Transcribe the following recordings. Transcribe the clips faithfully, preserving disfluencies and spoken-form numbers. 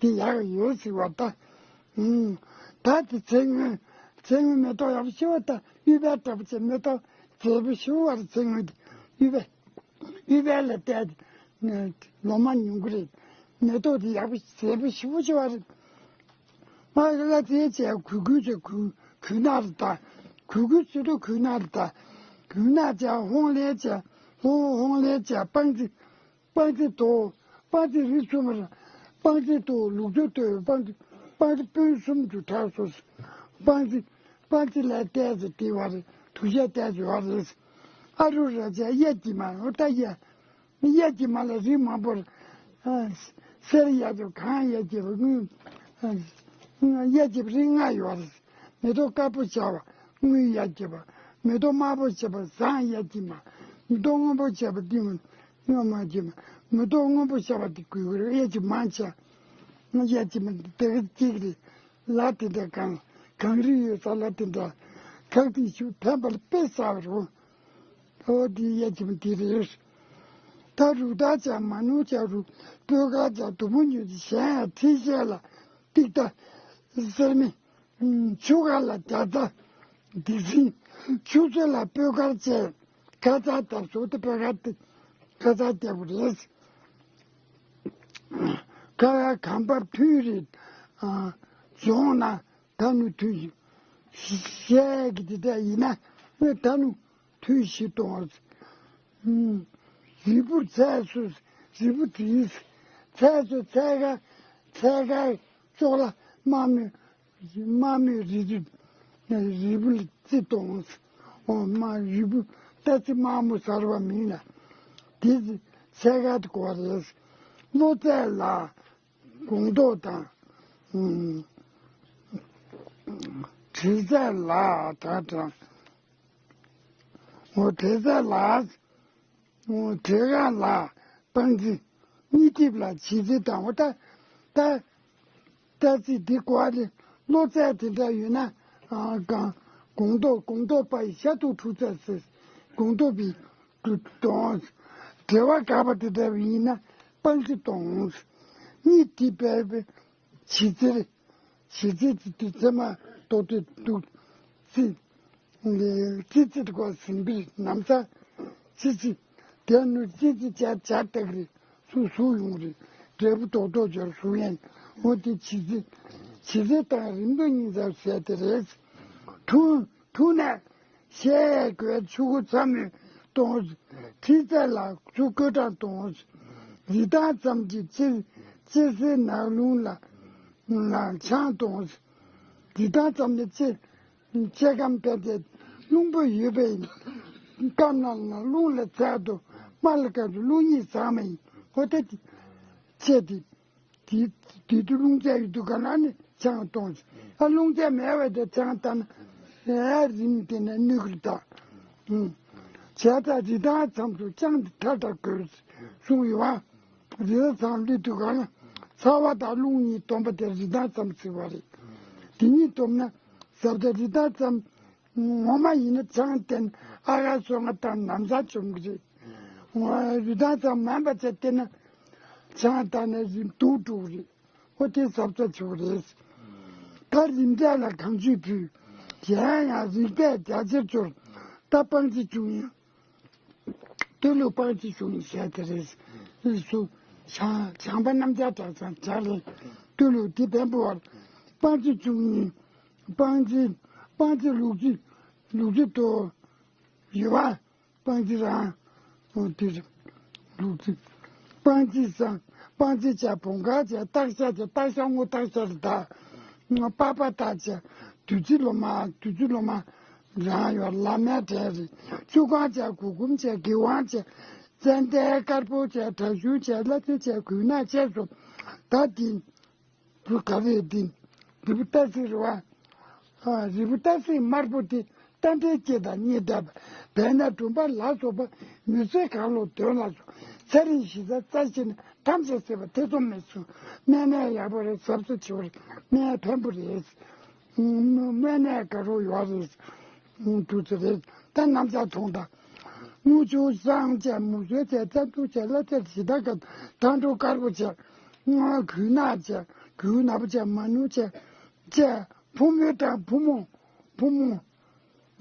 དེ་ཡག་ཡོད་ཟེར་བ་ད། ཨུམ། ད་དེ་ཚེ་སྔོན་ཚེ་སྔོན་མེ་ཏོག་ཡག་པོ་ཤི་བ་ད་གཡུ་བལ་འདྲ་པོ་བྱས་མེ་ཏོག་མཛེས་པོ་ཤི་བ་རེད། ཚེ་སྔོན་དེ་གཡུ་བལ་གཡུ་བལ་ལ་བལྟས་ཏེ་ལོ་མ་ཉུང་གི་རེད། མེ་ཏོག་དེ་ཡག་པོ་མཛེས་པོ་ཤི་བོ་ཤི་བ་རེད། མ་གི་ལ་དེའི་རྗེས་གུས་གུས་བྱས་གུས་གུས་ནག་རེད་ད། གུས་གུས་བྱེད་དུས་གུས་ནག་རེད་ད། གུས་ནག་བྱས་ཧོང་ལེ་བྱས་ཧོང་ཧོང་ལེ་བྱས་སྤང་རྩི། སྤང་རྩི་དོ། སྤང་རྩི་རིགས་གསུམ་ར། སྤང་རྩི་དོ་ལུག་རྫི་དོ་སྤང་རྩི། སྤང་རྩི་སྤུན་གསུམ་དུ་གྲགས་སོ། སྤང་རྩི། སྤང་རྩི་ལ་བལྟས་ཚེ་དེ་བ་རེད། དུ་ཤ་བལྟས་ཚེ་བ་རེད། ཨ་རུ་ར་བྱས་གཡས་ཀྱི་མ་ཨོ་ད་གཡས། གཡས་ཀྱི་མ་ལ་རིགས་མང་པོར། ཨ། སེར་གཡས་ཀྱི་གངས་གཡས་ཀྱི་རིགས། ཨ། གཡས་ཀྱི་རིགས་ལྔ་ཡོད་རེད། མེ་ཏོག་དཀར་པོ་ཤར་བ་དངུལ་གཡས་ཀྱི་པ། མེ་ཏོག་དམར་པོ་ཤར་བ་ཟངས་གཡས་ཀྱི་མ། མེ་ཏོག་སྔོན་པོ་ཤར་བ་ཏིང་སྔོན་མ་གྱི་མ། མེ་ཏོག་སྔོན་པོ་ཤར་བ་དེ་གུས་གུས་གཡས་ཀྱི་མ་ཆ། གཡས་ཀྱི་མ་དེ་གཅིག་རེད། ལ་དེ་འདྲ་གང་གང་རིགས་ཡོད་ས་ལ་དེ་འདྲ་ཁག་དེ་ཞུ་ཕན་པར་དཔེ་བསགས་རོགས། ཨོ་དེ་གཡས་ཀྱི་མ་དེ་རེད། ད་རུ་དར་ཅག་མ་ནུ་ཅག་རུ་སྤོས་དཀར་ཅག་དུ་མོ་ཉུ་ཅག་གཞན་ཡང་ཁྲི་ཤེལ་ལ་ཏིག་ཏ་སེར་མི། ཆུ་ཁ་ལ་རྒྱ་ཚ། དེ་བཞིན་ཆུ་ཚོད་ལ་སྤོས་དཀར་བཅས་ཁ་ཚ་ལྟར་བཟོ་སྟེ་སྤོས་དཀར་ཏེ་ཁ་ཚ་རྒྱག་པ་རེད། ཁ་ཡ་གམ་པར་ཐུན་རེ་རྫོང་ན་ད་ནུ་ཐུན་ཞིག་བཤད་ཀྱི་དེ་འདྲ་ཡིན་ན་ད་ནུ་ཐུན་བཞི་གཏོང་བ། རིལ་བུར་ཚལ་སོ་རིལ་བུ་དྲིས། ཚལ་སོ་ཚལ་ཁ་ཚལ་ཁ་ཅོག་ལ་དམར་མོའི་དམར་མོའི་རིལ་བུ་རིལ་བུ་ལ་རྩི་གཏོང་། འོ་དམར་རིལ་བུ་ལྟ་ཚེ་དམར་མོ་གསར་བ་མིན་ལ་དེ་ཚལ་ཁ་དེ་གོ་བ་རེད། གློ་ཚལ་ལ་སྒོང་རྡོག་དང་། དྲི་ཚལ་ལ་ད་དྲང་། འོ་དྲི་ཚལ་ལ། འོ་དྲི་ཁ་ལ་སྤང་རྩི། གཉིས་ཐིབས་ལ་བྱི་རྩི་དང་འོ་ད་ད་ད་རྩི་འདི་གོ་བ་རེད། གློ་ཚལ་དེ་འདྲ་ཡོད་ན་ཨ་གང་སྒོང་རྡོག་སྒོང་རྡོག་པ་ཡི་ཤ་དུག་འཁྲུ་ཚལ་ཟེར། སྒོང་རྡོག་པའི་དུག་གཏོང་། དྲི་བ་འགག་པ་དེ་འདྲ་ཡིན་ན་སྤང་རྩི་གཏོང་། གཉིས་ཐིབས་པའི་བྱི་རྩི། བྱི་རྩི་དེ་དུས་ཚེ་མ་གཏོགས་ཏེ་འདུག་ཙི། ཙི་ཙི་དགོས་ཟིན་པའི་ན་བཟའ། ཙི་ཙི། དེ་ནུ་ཙི་ཙི་བྱ་བྱ་སྟག་རེད། སུ་སུ་ཡོང་རེད། འབྲས་བུ་རྡོག་རྡོག་སྦྱར་སུ་ཡན། འོ་དེ་བྱི་ཙི། བྱི་ཙི་དང་རིམ་གྲོ་གཉིས་ཚར་ཟས་དེ་རེད། ཐུང་ཐུང་ནས་ཤེས་དགོས་ཆུ་གུ་ཚ་མོས་གཏོང་། ཁྲི་རྩེ་ལ་ཆུ་བསྐོལ་གྲང་གཏོང་། རི་ཐང་ཙམ་གྱི་ཕྱིར་ཅི་སེ་ནག་ལུང་ལ་ལ་ཆང་གཏོང་། རི་ཐང་ཙམ་ནས་ཅི། ཆེ་ཁམས་དཔལ་ལྡན་རླུང་པོ་ཡོད་པའི་སྐམ་ལ་ལ་རླུང་ལ་ཚལ་དུ་མ་ལ་སྐམ་དུ་རླུང་ཉིད་ཟག་མ་ཡིན། ཧོ་ཏེ་ཏེ་ཆེ་ཏེ་ཏེ་ཏེ་དུ་རླུང་རྩ་ཡོད་དུ་ག་ན་ནི་ཆང་གཏོང་ཨ་རླུང་རྩ་མེད་པ་དེ་ཆང་བཏང་ན་ཨ་རིམ་དེ་ནས་ནུས་ཀྱི་ད་ཨུ་བྱས་ཙང་རི་ཐང་མཚམས་སུ་ཆང་དེ་ཐ་ཐ་དགོས་གསུངས་ཡོད་བ། རི་ཐང་ལུས་དུ་ག་ན་ཚ་བ་དང་རླུང་གཉིས་སྡོམ་པ་དེ་རི་ཐང་མཚམས་ཟེར་བ་རེད། དེ་གཉིས་སྡོམ་ན་ཟབ་ད་རི་ཐང་མཚམས། ངོ་མ་ཡིན་ན་ཆང་བསྟེན་ཨ་ག་སོ་ང་དང་ན་བཟའ་བྱུང་གི་རེད། ངོ་རི་ཐང་ཙམ་མིན་པ་ཚེ་བསྟེན་ན་ཆང་བཏང་ན་རིམས་དུག་འགྲོ་གི་རེད། ཨོ་དེ་གཟབ་གཟབ་བྱེད་དགོས་རེད། ད་རིམས་ཚད་ལ་གང་བྱུས་ཕུལ། གཞན་ཡང་རིགས་པས་རྒྱ་ཆེར་སྦྱོར། ད་སྤང་རྩི་བྱུང་ཡང་། སྟོད་ལུགས་སྤང་རྩི་བྱུང་ཡང་བཤད་དེ་རེད། སུ་བྱང་བྱང་པ་རྣམ་རྒྱལ་གྲགས་ཚང་བྱ་རེད། སྟོད་ལུགས་དེ་བེམ་པོ་བར་སྤང་རྩི་བྱུང་ཡང་། སྤང་རྩི། སྤང་རྩི་ལུག་རྫི། ལུག་རྫི་ཏོ། ཡོད་བ། སྤང་རྩི་རང་། འོ་དེ་རེད། ལུག་རྫི། སྤང་རྩི་སང་། སྤང་རྩི་བྱ་བོང་ཁ་བྱ་སྟག་ཤ་བྱ་སྟག་ཤ་སྔོ་སྟག་ཤ་རེད་ད། པགས་པ་སྟག་བྱ། བདུད་རྩི་ལོ་མ་བདུད་རྩི་ལོ་མ། རང་ཡོད་ལ་མའི་གྲས་རེད། བཅུ་གང་བྱ་གུ་གུམ་བྱ་གི་ཝང་བྱ། ཙན་དན་དཀར་པོ་བྱ་བྲག་ཞུན་བྱ་ལ་ཚེ་བྱ་གུས་ནག་བྱས་སོ། ད་དེ། བུ་ག་རེ་ཡིན། རི་བོ་རྟ་སེང་རེད་བ། ཨ། རི་བོ་རྟ་སེང་དམར་པོ་དེ་རྟ་མགྲིན་སྐྱེས་དང་གཉིས་འདྲ་བ། བས་ན་སྒྲོམ་པ་ལ་སོགས་པ་མི་ཚེ་གང་བློ་དོན་ལ་སོགས་ཚེ་རིང་ཞི་རྩ་རྩ་ཞིག་ནི་ཐམས་ཅད་སྲིད་པ་ཐེ་ཚོམ་མེད་གསུངས། སྨན་ནས་ཡག་པོ་རེད། གཟབ་གཟབ་བྱེད་པ་རེད། སྨན་ཕན་པོ་རེད། སྨན་ནས་དགའ་རོགས་ཡོད་རེད། འདུ་ཚེ་རེད། ད་རྣམ་གཞག་མཐོང་དང་། དངུལ་ཆུ་བསང་བྱས་མུ་ཟོས་བྱས་རྩ་འདུ་བྱས་བླ་ཚེ་ཞི་ད་ག་དང་འགྲོ་དཀར་པོ་བྱས། ང་གུས་ནག་བྱས། གུས་ནག་པོ་བྱས། མ་ནུ་བྱས། བྱས། ཕོ་མོའི་གྲངས། ཕོ་མོ། ཕོ་མོ།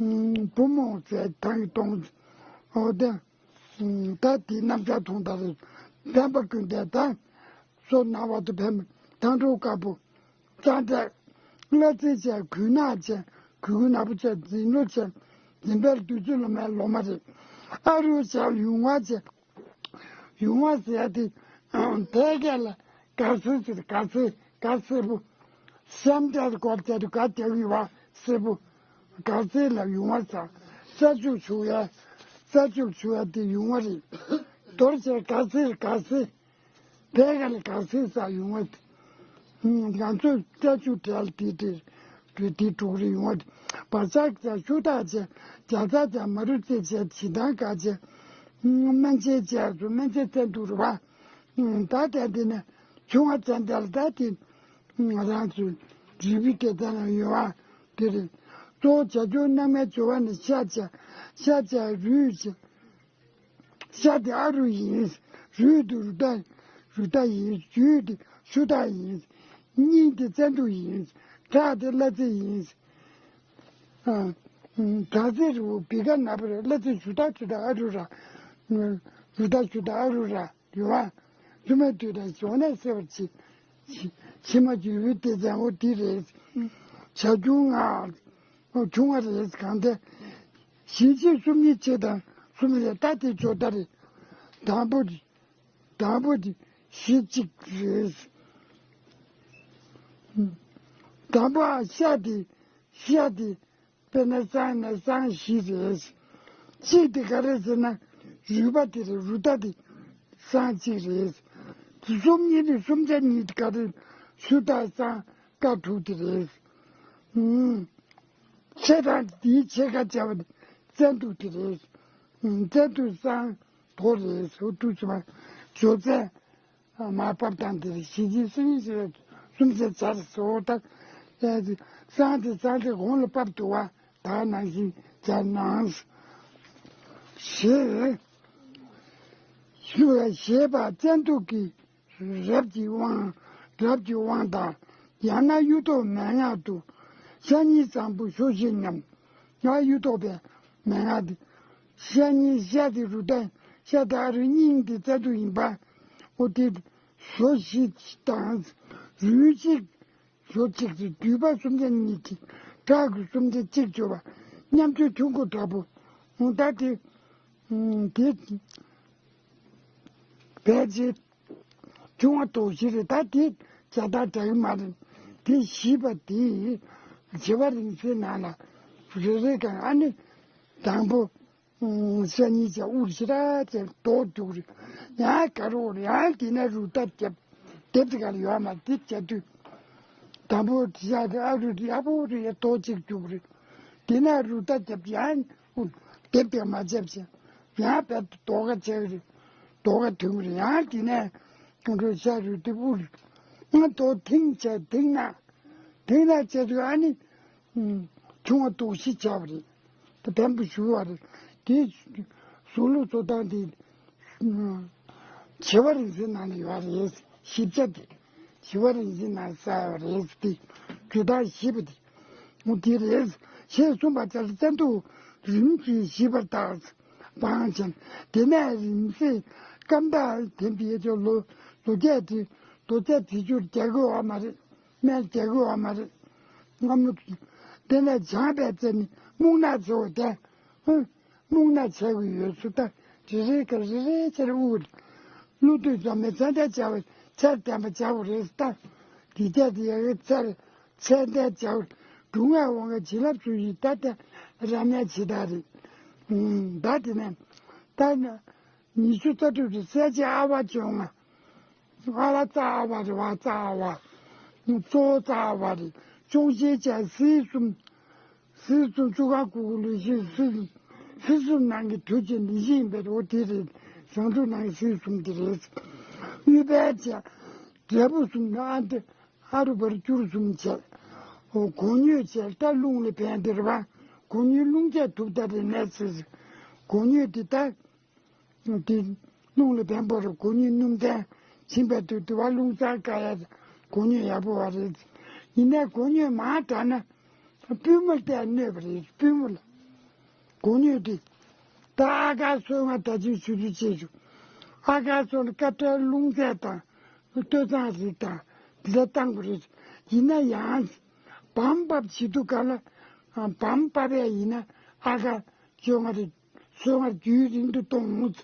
ཨུམ། ཕོ་མོ་བྱས། ཐང་གི་གདོང་། འོ་དེ། ཨུམ། ད་དེའི་རྣམ་གཞག་མཐོང་དང་རེད། འཕེན་པ་ཀུན་ལྡན་དང་། སོ་ནག་པོ་དང་འཕེན་པ། མདངས་སྤྲོ་དཀར་པོ། གཙང་སྦྲ། གླ་རྩི་བྱས། གུས་ནག་བྱས། གུས་གུས་ནག་པོ་བྱས། འཛིན་ལོ་བྱས། འཛིན་པའི་བདུད་རྩི་ལོ་མའི་ལོ་མ་རེད། ཨ་རུ་བྱས། ཡུང་བ་བྱས། ཡུང་བ་ཟེར་ཡ་དེ་ཕལ་སྐད་ལ་ག་ཚོད་ཟེར། ག་ཚོད། ག་སེར་པོ། གཤམ་འདྲ་སྐོར་བྱས་དུས་ག་རྒྱག་གི་ཡོད་པ། སེར་པོ། ག་ཚོད་ལ་ཡུང་བ་ཟེར། རྩྭ་ཅུག་བྱུག་ཡ། རྩྭ་ཅུག་བྱུག་ཡ་དེ་ཡུང་བ་རེད། དོར་བྱས་ག་ཚོད། ག་ཚོད། ཕལ་སྐད་ལ་ག་ཚོད་ཟེར། ཡུང་བ་དེ། ང་ཚོས་རྩྭ་ཅུག་བྲལ་དེ་དེ་དེ་དེ་དྲུག་རེ་ཡོང་བ་དེ། བ་ཚྭ་བྱས། ཤུ་དག་བྱས། རྒྱ་ཚྭ་བྱས། མ་རུ་རྩེ་བྱས། བྱི་ཐང་ག་བྱས། སྨན་ཆེན་བྱས་སོ། སྨན་ཆེན་བཙན་དུག་རེད་པ། ད་ལྟ་འདི་ནས་ཆུང་བ་བཙན་དལ་ད་དེ་ང་རང་ཚོའི་རུས་པའི་སྐེ་རྩ་ན་ཡོད་པ་དེ་རེད། གཙོ་བོ་བྱ་ཁྱུང་སྣ་ལྔའི་སྦྱོར་བ་ནི་ཤ་བྱས། ཤ་བྱས། རུས་བྱས། ཤ་དེ་ཨ་རུ་ཡིན། རུས་དེ་རུ་ཏ། རུ་ཏ་ཡིན། རྒྱུས་དེ་ཤུ་དག་ཡིན། སྙིང་དེ་བཙན་དུག་ཡིན། ཁྲག་དེ་གླ་རྩི་ཡིན། ཨ། ག་ཚོད་རུ་བི་ག་ན་བར་གླ་རྩི་ཞུ་དག་ཞུ་དག་ཨ་རུ་ར། རུ་ཏ་ཞུ་དག་ཨ་རུ་ར་ཡོད་པ། མཚུངས་མེད་དུས་དང་ཞོགས་ནས་སེལ་བར་བྱེད། ཕྱི་མ་རྒྱུ་བའི་སྡེ་ཚན་འོ་དེ་རེད། བྱ་ཁྱུང་ང་། འོ་ཆུང་བ་རེད། གང་དེ། བཞི་གཅིག་གསུམ་གཉིས་གཅིག་དང་གསུམ་རེད། ད་དེ་ཇོ་ད་རེད། དང་པོ། དང་པོ་དེ་བཞི་གཅིག་རེད། དང་པོ་ཨ་ཤ་དེ། ཤ་དེ། དཔེར་ན་སྲང་ན་སྲང་བཞི་རེད། གཅིག་དེ་ག་རེ་ཟེར་ན་རུས་པ་དེ་རེད། རུ་ཏ་དེ་སྲང་གཅིག་རེད། གསུམ་གཉིས་དེ་གསུམ་ཆ་གཉིས་དེ་ག་རེ། ཤུ་དག་སྲང་ཀ་དྲུག་དེ་རེད། ཨུམ། ཕྱེད་དང་དེའི་ཕྱེད་ཀ་བྱ་བ་དེ་བཙན་དུག་དེ་རེད། ཨུམ། བཙན་དུག་སྲང་དོ་རེད། ཟེར་དུས་ཙམ་པ་ཇོ་བཙན། མར་ཕབ་སྟངས་དེ་རེད། ཞི་བྱེད་སྲང་ཉིད་ཟེར་སུམ་ཆ་བྱ་རེད་ཟེར། འོ་ད་སྲང་དེ་སྲང་དེ་གོང་ལ་ཕབ་འདུག་པ། ད་ནང་བཞིན་བྱ་གནང་། ཞེས་ཞུ་བ་ཞེས་པ་བཙན་དུག་གི་རབ་ཀྱི་དབང་། རབ་ཀྱི་དབང་དང་། ཡང་ན་གཡུ་ཐོག་མན་ངག་ཏུ། ཤ་གཉིས་ཙམ་པོ་ཞོ་བཞི་མཉམ། ང་གཡུ་ཐོག་པའི་མན་ངག་དེ། ཤ་གཉིས། ཤ་དེ་རུ་ཏ། ཤ་དེ་ཨ་རུ། སྙིང་དེ་བཙན་དུག་ཡིན་པ། འོ་དེ་ཞོ་བཞི་དང་། རུས་གཅིག་ཞོ་གཅིག་དེ་བསྡུས་པ་སུམ་ཆ་གཉིས་ཀྱི་ཁྲག་གི་སུམ་ཆ་གཅིག་བྱོས་པ། མཉམ་དུ་ཆུང་ཀུ་འདྲ་པོ། འོ་ད་དེ། ཨུམ། དེ་ཕལ་ཆེར་ཆུང་བ་དོ་བཞི་རེད། ད་དེ་བྱ་དག་འདྲ་གི་མ་རེད། དེ་བཞི་པ་དེ་བྱི་བ་རིང་བསྲེལ་ནང་ལ་རེ་རེ་གང་ཨ་ནི་དང་པོ། ཨུམ། ཤ་གཉིས་བྱས། དབུགས་ཞེ་དྲག་བྱས། ལྡོག་རྒྱུག་རེད། ཡང་དཀར་པོ་རེད། ཡང་དེ་ནས་རུ་ཏ་རྒྱབ། རྒྱབ་དེ་ག་ལ་ཡོད་མ་རེད། དེ་བྱ་དུས་དང་པོ་ཤ་དེ་ཨ་རུ་རེད། ཡག་པོ་རེད། ཡ་ལྡོག་གཅིག་རྒྱུག་རེད། དེ་ནས་རུ་ཏ་རྒྱབ། ཡང་དབུགས་རྒྱབ་དེ་མ་བྱས་བྱས། ཡང་བས་ལྡོག་ཁ་བྱས་རེད། ལྡོག་ཁ་ཐོན་རེད། ཡང་དེ་ནས་ཁོང་ཁྲོ་ཤ་རུ་ཏ་དབུགས་རེད། ང་ལྡོག་ཐེངས་བྱས། ཐེངས་ན་ཐེངས་ན་བྱས་དུས་ཨ་ནི། ཨུམ། ཆུང་བ་དོ་བཞི་བྱ་བ་རེད། ད་བེམ་པོ་ཞུ་བ་རེད། དེ་གཟུགས་ལུགས་འཚོ་སྟངས་དེ་བྱི་བ་རིང་བསྲེལ་ནང་ལ་ཡོད་རེད། ཞིབ་ཆ་དེ་བྱི་བ་རིང་བསྲེལ་ནང་གསལ་བ་རེད། དེ་རྒྱུ་དག་ཞིབ་པ་དེ་འོ་དེ་རེད། ཞེས་གསུངས་པ་ལྟར་བཙན་དུག་རིམ་གྱིས་ཞི་བར་བཏགས། སྤང་བྱས། དེ་ནས་རིང་བསྲེལ་སྐམ་དག་དེ་འདི་ཚོ་ལོ་ལོ་བརྒྱད་དེ་ལོ་བརྒྱད་དེ་ཆུར་རྒྱག་གི་ཡོད་མ་རེད། སྨན་རྒྱག་གི་ཡོད་མ་རེད། སྔ་མོ་དེ་ནས་སྦྱངས་པའི་རྩེ་ནི་སྨུག་ནག་ཟེར་བ་དེ། ཧུ། སྨུག་ནག་བྱས་ཀྱི་ཡོད་ཚུལ་ད་རེ་རེ་ག་རེ་རེ་ཆེར་དབུགས་བླུག་དུས་ཙམ་པའི་ཚད་ལྡན་བྱ་བའི་ཚད་ལྡན་པ་བྱ་བ་རེད་ད། དེ་ཚད་དེ་ཡ་གི་ཚད་ཚད་ལྡན་བྱ་བ་སྒྲུབ་ངག་འོང་གི་བྱིན་རླབས་སུ་ཡི་ད་ལྟ་རབ་གནས་ཇི་ལྟར་རེད། ད་དེ་ནས་ད་ཉི་ཤུ་རྩ་དྲུག་གི་གསལ་བྱེད་ཨ་བ་བཅོ་ལྔ། ཨ་བ་རྩ་ཨ་བ་རེད་བ། རྩ་ཨ་བ། གཙོ་བོ་རྩ་ཨ་བ་རེད། ཅོང་ཞེས་བྱ་སིལ་གསུམ། སིལ་གསུམ་བཅུ་གང་གུ་གུ་ལུས་ཤིང་སིལ། སིལ་གསུམ་ནང་གི་དུས་ཀྱི་ནི་ཤིང་ཡིན་པས་འོ་དེ་རེད། ཟངས་དྲུག་ནང་གི་སིལ་གསུམ་དེ་རེད། ཨུཏྤལ་བྱས། འབྲས་བུ་གསུམ་ནི་ཨ་འདི་ཨ་རུ་བར་སྐྱུར་གསུམ་བྱས། འོ་གོ་སྙོད་བྱས། ད་རླུང་ལ་ཕན་དེ་རེད་བ། གོ་སྙོད་རླུང་བྱས་དུག་ལྟར་རེ་ནས་སིལ། གོ་སྙོད་དེ་ད། དེ་རླུང་ལ་ཕན་པོ་རེད། གོ་སྙོད་སྣུམ་ལྡན་ཕྱིན་པའི་དུས་དུ་བ་རླུང་གཙང་དཀའ་ཡ། གོ་ཉོས་ཡག་པོ་བ་རེད། ཡིན་ནའི་གོ་ཉོས་མང་དྲགས་ན་པུས་མོ་བལྟས་གནོད་པ་རེད། པུས་མོ་ལ་གོ་ཉོས་དེ། ད་ཨ་གར་སོ་ལྔ་ད་ཅིག་ཞུ་རྒྱུ་བྱེད་ཆོག་ཨ་གར་སོ་ལྔ་སྐབས་འཕྲལ་རླུང་རྫས་དང་སྟོད་འཚངས་རིགས་དང་འདི་ལ་བཏང་དགོས་རེད། ཡིན་ན་ཡང་བམ་བབས་བྱེད་དུས་ག་ལ་བམ་བབས་ཡས་ཡིན་ན་ཨ་གར་བཅོ་ལྔ་རེད། སོ་ལྔ་རྒྱུན་རིང་དུ་གཏོང་ངོ་།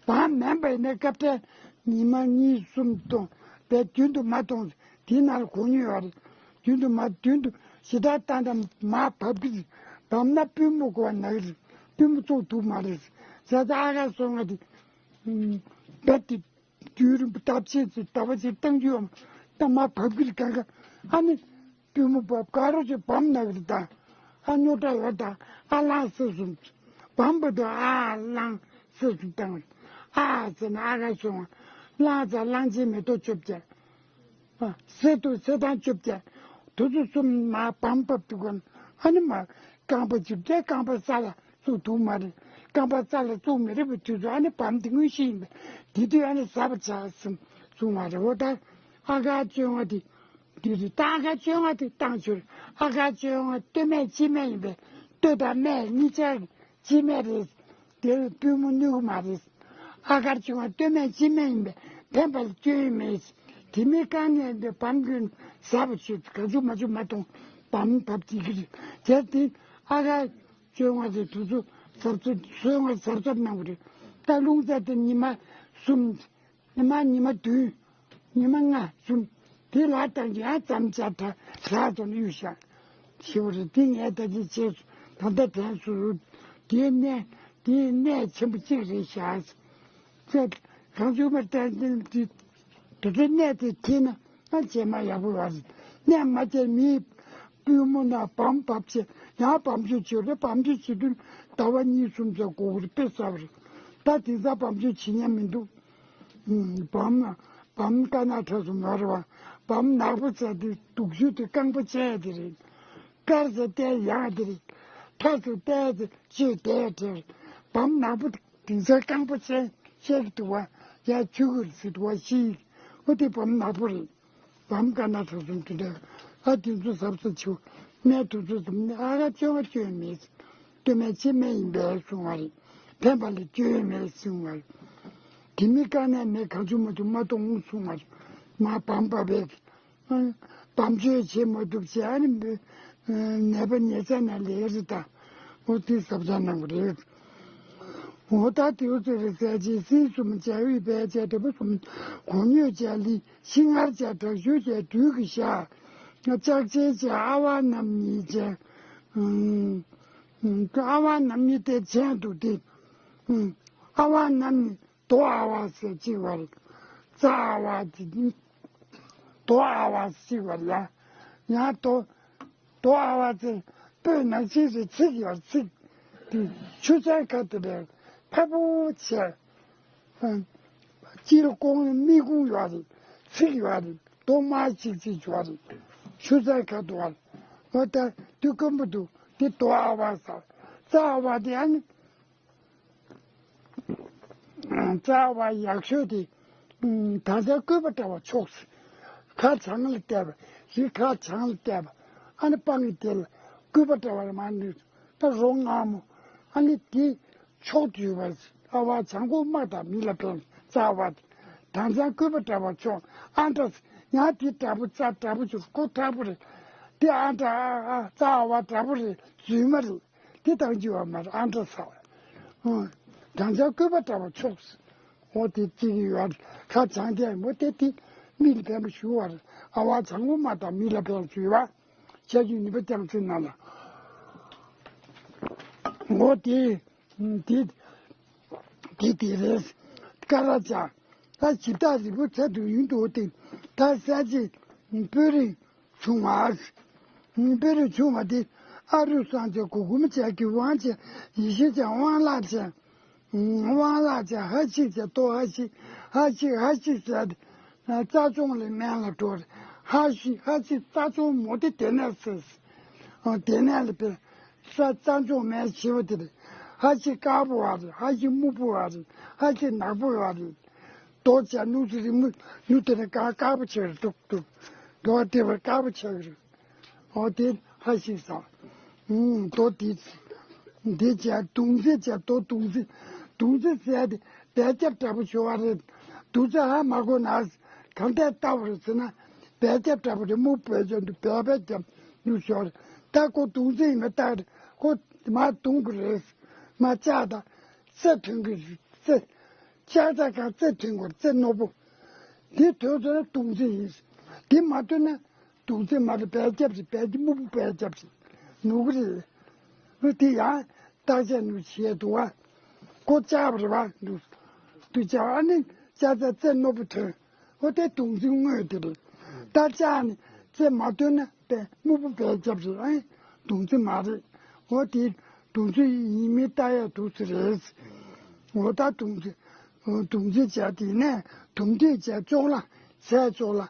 བམ་མིན་པ་ཡིན་ན་སྐབས་འཕྲལ་ཉི་མ་གཉིས་གསུམ་གཏོང་བས་རྒྱུན་དུ་མ་གཏོང་། དེའི་ནང་ལ་གོ་ཉོས་ཡོད་རེད། རྒྱུན་དུ་མ་རྒྱུན་དུ་ཞེ་དྲག་བཏང་དང་མར་བབས་ཀྱི་རེད། བབས་ན་པུས་མོ་གོ་བ་ན་གི་རེད། པུས་མོ་བཙུགས་ཐུབ་མ་རེད། བྱས་ཙང་ཨ་གར་སོ་ལྔ་དེ་རྦད་དེ་རྒྱུན་རིང་པོ་ལྟ་བྱེད་ཅིག་ལྟ་བ་ཅིག་བཏང་རྒྱུ་ཡོད་མ་རེད། མར་བབས་ཀྱི་རེད། གང་ག་ཨ་ནི། པུས་མོ་བབས་ག་རོ་ཅིག་བམ་ན་གི་རེད་ད། ཨ་རྙོག་དྲ་ཡོད་ད། ཨ་ལང་སེ་གསུམ། བམ་བབས་དུས་ཨ་ལང་སེ་གསུམ་བཏང་བ་རེད། ཨ་ཟེར་ན་ཨ་གར་སོ་ལྔ། ལང་ཟེར་གླང་ཆེན་མེ་ཏོག་བཅོ་བརྒྱད། ཨ་སེ་དང་སེ་དང་བཅོ་བརྒྱད། དེ་ཚོ་གསུམ་མར་བམ་བབས་དུས་གོ་ན་ཨ་ནི་མར་རྐང་པ་གཅིག་བྲེགས། རྐང་པ་རྩ་ལ་བཙུགས་ཐུབ་མ་རེད། རྐང་པ་རྩ་ལ་བཙུགས་མི་རིགས་པའི་དུས་ཚོད་ཨ་ནི་བམ་དེ་དངོས་གཞི་ཡིན་པས་དེ་དུས་ཨ་ནི་ཟ་བར་བྱ་གསུངས་གསུངས་པ་རེད། འོ་ད་ཨ་གར་བཅོ་ལྔ་དེ་དེ་རེད། ད་ཨ་གར་བཅོ་ལྔ་དེ་བཏང་ཆོག་ཨ་གར་བཅོ་ལྔ་སྟོད་སྨད་དཔྱིད་སྨད་ཡིན་པས་སྟོད་དང་སྨད་གཉིས་ཆར་དཔྱིད་སྨད་རེད། དེར་པུས་མོ་གནོད་ཀྱི་མ་རེད། ཨ་གར་བཅོ་ལྔ་སྟོད་སྨད་དཔྱིད་སྨད་ཡིན་པས་ཕན་པ་ལ་སྐྱོན་ཡོད་མེད། དེ་མིན་དཀའ་ངལ་འདི་བམ་གྱོན་ཟ་བ་བྱེད། གང་བྱུང་མ་བྱུང་མ་གཏོང་། བམ་བབས་བྱེད་ཀྱི་རེད། དེར་དེ་ཨ་གར་བཅོ་ལྔ་དེ་དུས་ཚོད་གཟབ་གཟབ་སོ་ལྔ་གཟབ་གཟབ་གནང་བ་རེད། ད་རླུང་རྟ་དེ་ཉི་མ་གསུམ། ཉི་མ་ཉི་མ་བདུན། ཉི་མ་ལྔ་གསུམ། དེ་ལ་བཏང་གི་ཡང་ཙམ་ཅར་དྲག་དྲག་ཙམ་གཡུག་བཞག་ཞེས་པ་རེད། དེ་ངས་ད་ཅི་བྱས་སོ། ད་ལྟ་དྲན་སོང་། དེའི་གནད་དེའི་གནད་ཆེན་པོ་གཅིག་རེད་བཞག་ཅེས་གང་བྱུང་མར་བསྟན་ཏེ་དེ་དེ་གནད་དེ་ཐིག་ན་ཨ་རྗེས་མ་ཡག་པོ་ཡོད་རེད། གནད་མ་བཅད་མིའི་པུས་མོ་ན་བམ་བབས་བྱས་ཡང་བམ་ཆུ་བྱེད་རེད། བམ་ཆུ་བྱེད་དུས་ཟླ་བ་གཉིས་གསུམ་ཙམ་འགོར་གི་རེད། དཔེ་གསར་བ་རེད། ད་དེང་སང་བམ་ཆུ་བྱེད་མཁན་མི་འདུག་ཨུམ། བམ་བམ་དཀར་ནག་ཁྲ་གསུམ་ཡོད་རེད་བ། བམ་ནག་པོ་བྱས་ཏེ་སྡུག་ཤོས་དེ་རྐང་པ་བཅད་དེ་རེད། དཀར་ཟེར་ཏེ་ཡང་དེ་རེད། ཁྲ་ཟེར་ཏེ་དེ་ཅི་དེ་དེ་རེད། བམ་ནག་པོ་དེ་དེང་སང་རྐང་པ་བཅད་བཅད་ཀྱི་འདུག་བ། ཡ་ཆུ་གུར་ཟེར་འདུག་བ་ཤི། འོ་དེ་བམ་ནག་པོ་རེད། བམ་དཀར་ནག་ཁྲ་གསུམ་དེ་འདྲ། ཨ་དེ་ཚོ་གཟབ་གཟབ་བྱེད། སྨན་དེ་ཚོ་གཟབ་ནས་ཨ་གར་བཅོ་ལྔ་བཅོས་མེད། སྟོད་སྨད་དཔྱིད་སྨད་ཡིན་པས་གསུང་བ་རེད། ཕན་པ་ལ་སྐྱོན་མེད་གསུང་བ་རེད། དེ་མིན་དཀའ་གནད་མེད། གང་བྱུང་མ་བྱུང་མ་གཏོང་གསུང་བ་རེད། མར་བམ་བབས་པས་བམ་བཅོས་བྱེད་མ་ཐུབ་བྱས་ཨ་ནི་ནད་པ་ཉེ་ཆར་ན་ལས་རེད་ད། འོ་དེ་གཟབ་གཟབ་གནང་བ་རེད། འོ་ད་དེའུ་ཚོ་རེ་ཟས་ཅིག་སྲིན་གསུམ་བྱ་ཡུལ་བས་བྱས་འབྲས་བུ་གསུམ་གོ་ཉོས་བྱ་ལི་ཤིང་མངར་བྱ་དྲག་ཤུལ་བྱ་སྦྲུལ་གྱི་ཤ། ལྕགས་ཆེན་བྱ་ཨ་ཝ་རྣམ་གཉིས་བྱ། ཨ་ཝ་རྣམ་གཉིས་དེ་བྱས་འདུག་སྟེ། ཨ་ཝ་རྣམ་གཉིས་རྡོ་ཨ་ཝ་ཟེར་གཅིག་བར། རྩྭ་ཨ་ཝ་དེ་རྡོ་ཨ་ཝ་ཟེར་གཅིག་བར་ཡ། ཡང་རྡོ། རྡོ་ཨ་ཝ་ཚེ་སྤོས་ནག་ཅན་རེད། ཚིག་ཡོད་རེད། ཚིག་དེ་ཆུ་ཚན་ཁ་དེ་ལས་ཕལ་པོ་ཆེ། སྤྱིར་ཀོང་མིག་ཀོང་ཡོད་རེད། ཚིག་ཡོད་རེད། རྡོ་དམར་ཅིག་ཅིག་ཡོད་རེད། ཆུ་ཚན་ཁ་དུ་བ་རེད། འོ་ད་དུས་སྐམ་པོ་འདུག་དེ་རྡོ་ཨ་ཝ་ཟེར། རྩྭ་ཨ་ཝ་དེ་ཨ་ནི། རྩ་བ་ཡག་ཤོས་དེ། ད་ལྟ་སྐུད་པ་འདྲ་བ་ཕྱོགས་སུ། ཁ་བྱང་ལ་བལྟས་པ། རི་ཁ་བྱང་ལ་བལྟས་པ། ཨ་ནི་སྤང་གི་དེ་ལ་སྐུད་པ་འདྲ་བ་མ་ནུས་ད་རོ་མངར་མོ། ཨ་ནི་དེ་ཕྱོགས་དུས་བ། ཨ་བ་བྱང་ཁོག་དམག་དང་མི་ལ་ཕན་རྩ་བ་དེ། ད་ལྟ་སྐུད་པ་འདྲ་བ་ཕྱོགས་ཨ་འདྲ། ཡང་དེ་འདྲ་པོ་རྩ་འདྲ་པོ་བྱུང་ཁོ་འདྲ་པོ་རེད། དེ་ཨ་འདྲ་ཨ་ཨ་རྩ་བ་འདྲ་པོ་རེད། རྫུན་མ་རེད། དེ་དང་གཅིག་པ་མ་རེད། ཨ་འདྲ་ས། ཨོ། གྲང་ཆང་སྐུད་པ་འདྲ་བ་ཕྱོགས། ཨོ་དེ་གཅིག་ཡོད་རེད། ཁ་བྱང་དེ་མོ་དེ་དེ་མི་ལ་ཕན་པ་ཞུ་བ་རེད། ཨ་བ་བྱང་བུ་མ་དང་མི་ལ་ཕན་ཞུ་བ། ཆ་རྒྱུས་ནུས་པ་རྐྱང་ཚོད་ན་ལ། ཨོ་དེ། དེ། དེ་དེ་རེད། ཀ་ར་ཅ། ད་ཇི་ལྟར་རིལ་བུ་ཚ་དུ་ཡུན་དུ་སྟེ། ད་ས་ཅི། སྤོས་རིགས། ཆུང་བ། དཔེ་རུ་ཆུང་བ་དེ་ཨ་རུ་སངས་རྒྱས་གུ་གུམ་བཅས་ཀྱི་དབང་བྱས་ཡེ་ཤེས་ཀྱི་དབང་ལག་ཅན། དབང་ལག་ཅན་ཧ་ཤིག་ཅན་ཏོ་ཧ་ཤིག་ཧ་ཤིག་ཧ་ཤིག་ཟེར་ཏེ། རྩ་ཆུང་ལས་སྨན་ལ་འགྲོ་རེད། ཧ་ཤིག་ཧ་ཤིག་རྩ་ཆུང་མོ་དེ་དེ་ནས་ཟེར། དེ་ནས་ལ་དཔེ་རྩ་རྩ་ཆུང་སྨན་ཞེས་པ་དེ་རེད། ཧ་ཤིག་དཀར་པོ་བ་རེད། ཧ་ཤིག་སྨུག་པོ་བ་རེད། ཧ་ཤིག་ནག་པོ་བ་རེད། རྡོ་བྱས་སྣུག་ཙི་རི་མོ་སྣུག་དེ་ནས་དཀར་དཀར་པོ་བྱས་རེད་འདུག་འདུག་རྡོ་སྒྲིལ་བར་དཀའ་པོ་ཆགས་ཀྱི་རེད། འོ་དེ་ཧ་ཤིག་ཟ། ཨུམ་རྡོ་དེ། འདི་བྱས་དུང་ཚིགས་བྱས་རྡོ་དུང་ཚིགས། དུང་ཚིགས་ཟེར་དེ་སྦལ་རྒྱག་འདྲ་པོ་ཤོར་བ་རེད། དུང་ཚིགས་ཧ་མ་གོ་ན་གང་ལྟར་ལྟ་བ་རེད་ཟེར་ན། སྦལ་རྒྱག་འདྲ་པོ་རེད། སྨུག་པོ་བྱས་འདུག་སྦལ་པས་རྒྱབ་འདུག་ཤོར་རེད། ད་ཁོ་དུང་ཚིགས་ཡིན་པ་ལྟ་རེད། ཁོ་མ་དུང་གི་རེད། མ་ལྕགས་དང་རྩེ་ཐོན་གི་རེད། རྩེ། ལྕགས་དང་གང་རྩེ་ཐོན་གི་རེད། རྩེ་རྣོ་པོ། འདི་ཐོན་སོང་ན་དུང་ཚིགས་ཡིན། འདི་མ་ཐོན་ན། དུང་ཚིགས་མ་རེད། སྦལ་རྒྱབ་རེད། སྦལ་གྱི་སྨུག་པོ་སྦལ་རྒྱབ་རེད། ནུ་གི་རེད། འོ་དེ་ཡང་བརྟག་དཔྱད་ནུ་བྱེད་འདུག་བ། ཁོ་ལྕགས་པ་རེད་བ་འདུག་འདུག་ལྕགས་པ་ཨ་ནི་ལྕགས་རྩ་རྩེ་རྣོ་པོ་ཐོན། འོ་དེ་དུང་ཚིགས་དངོས་དེ་རེད། ད་ལྕགས་ནི་རྩེ་མ་ཐོན་ན་སྦལ་སྨུག་པོ་སྦལ་རྒྱབ་རེད། ཨ་ནི་དུང་ཚིགས་མ་རེད། འོ་དེ་དུང་ཚིགས་ཡིན་མིན་ལྟ་ཡ་འདུག་ཚེ་རེད། འོ་ད་དུང་ཚིགས། དུང་ཚིགས་བྱས་དེ་ནས་དུམ་དུས་བྱས་ཅོག་ལ་ཚད་ཅོག་ལ།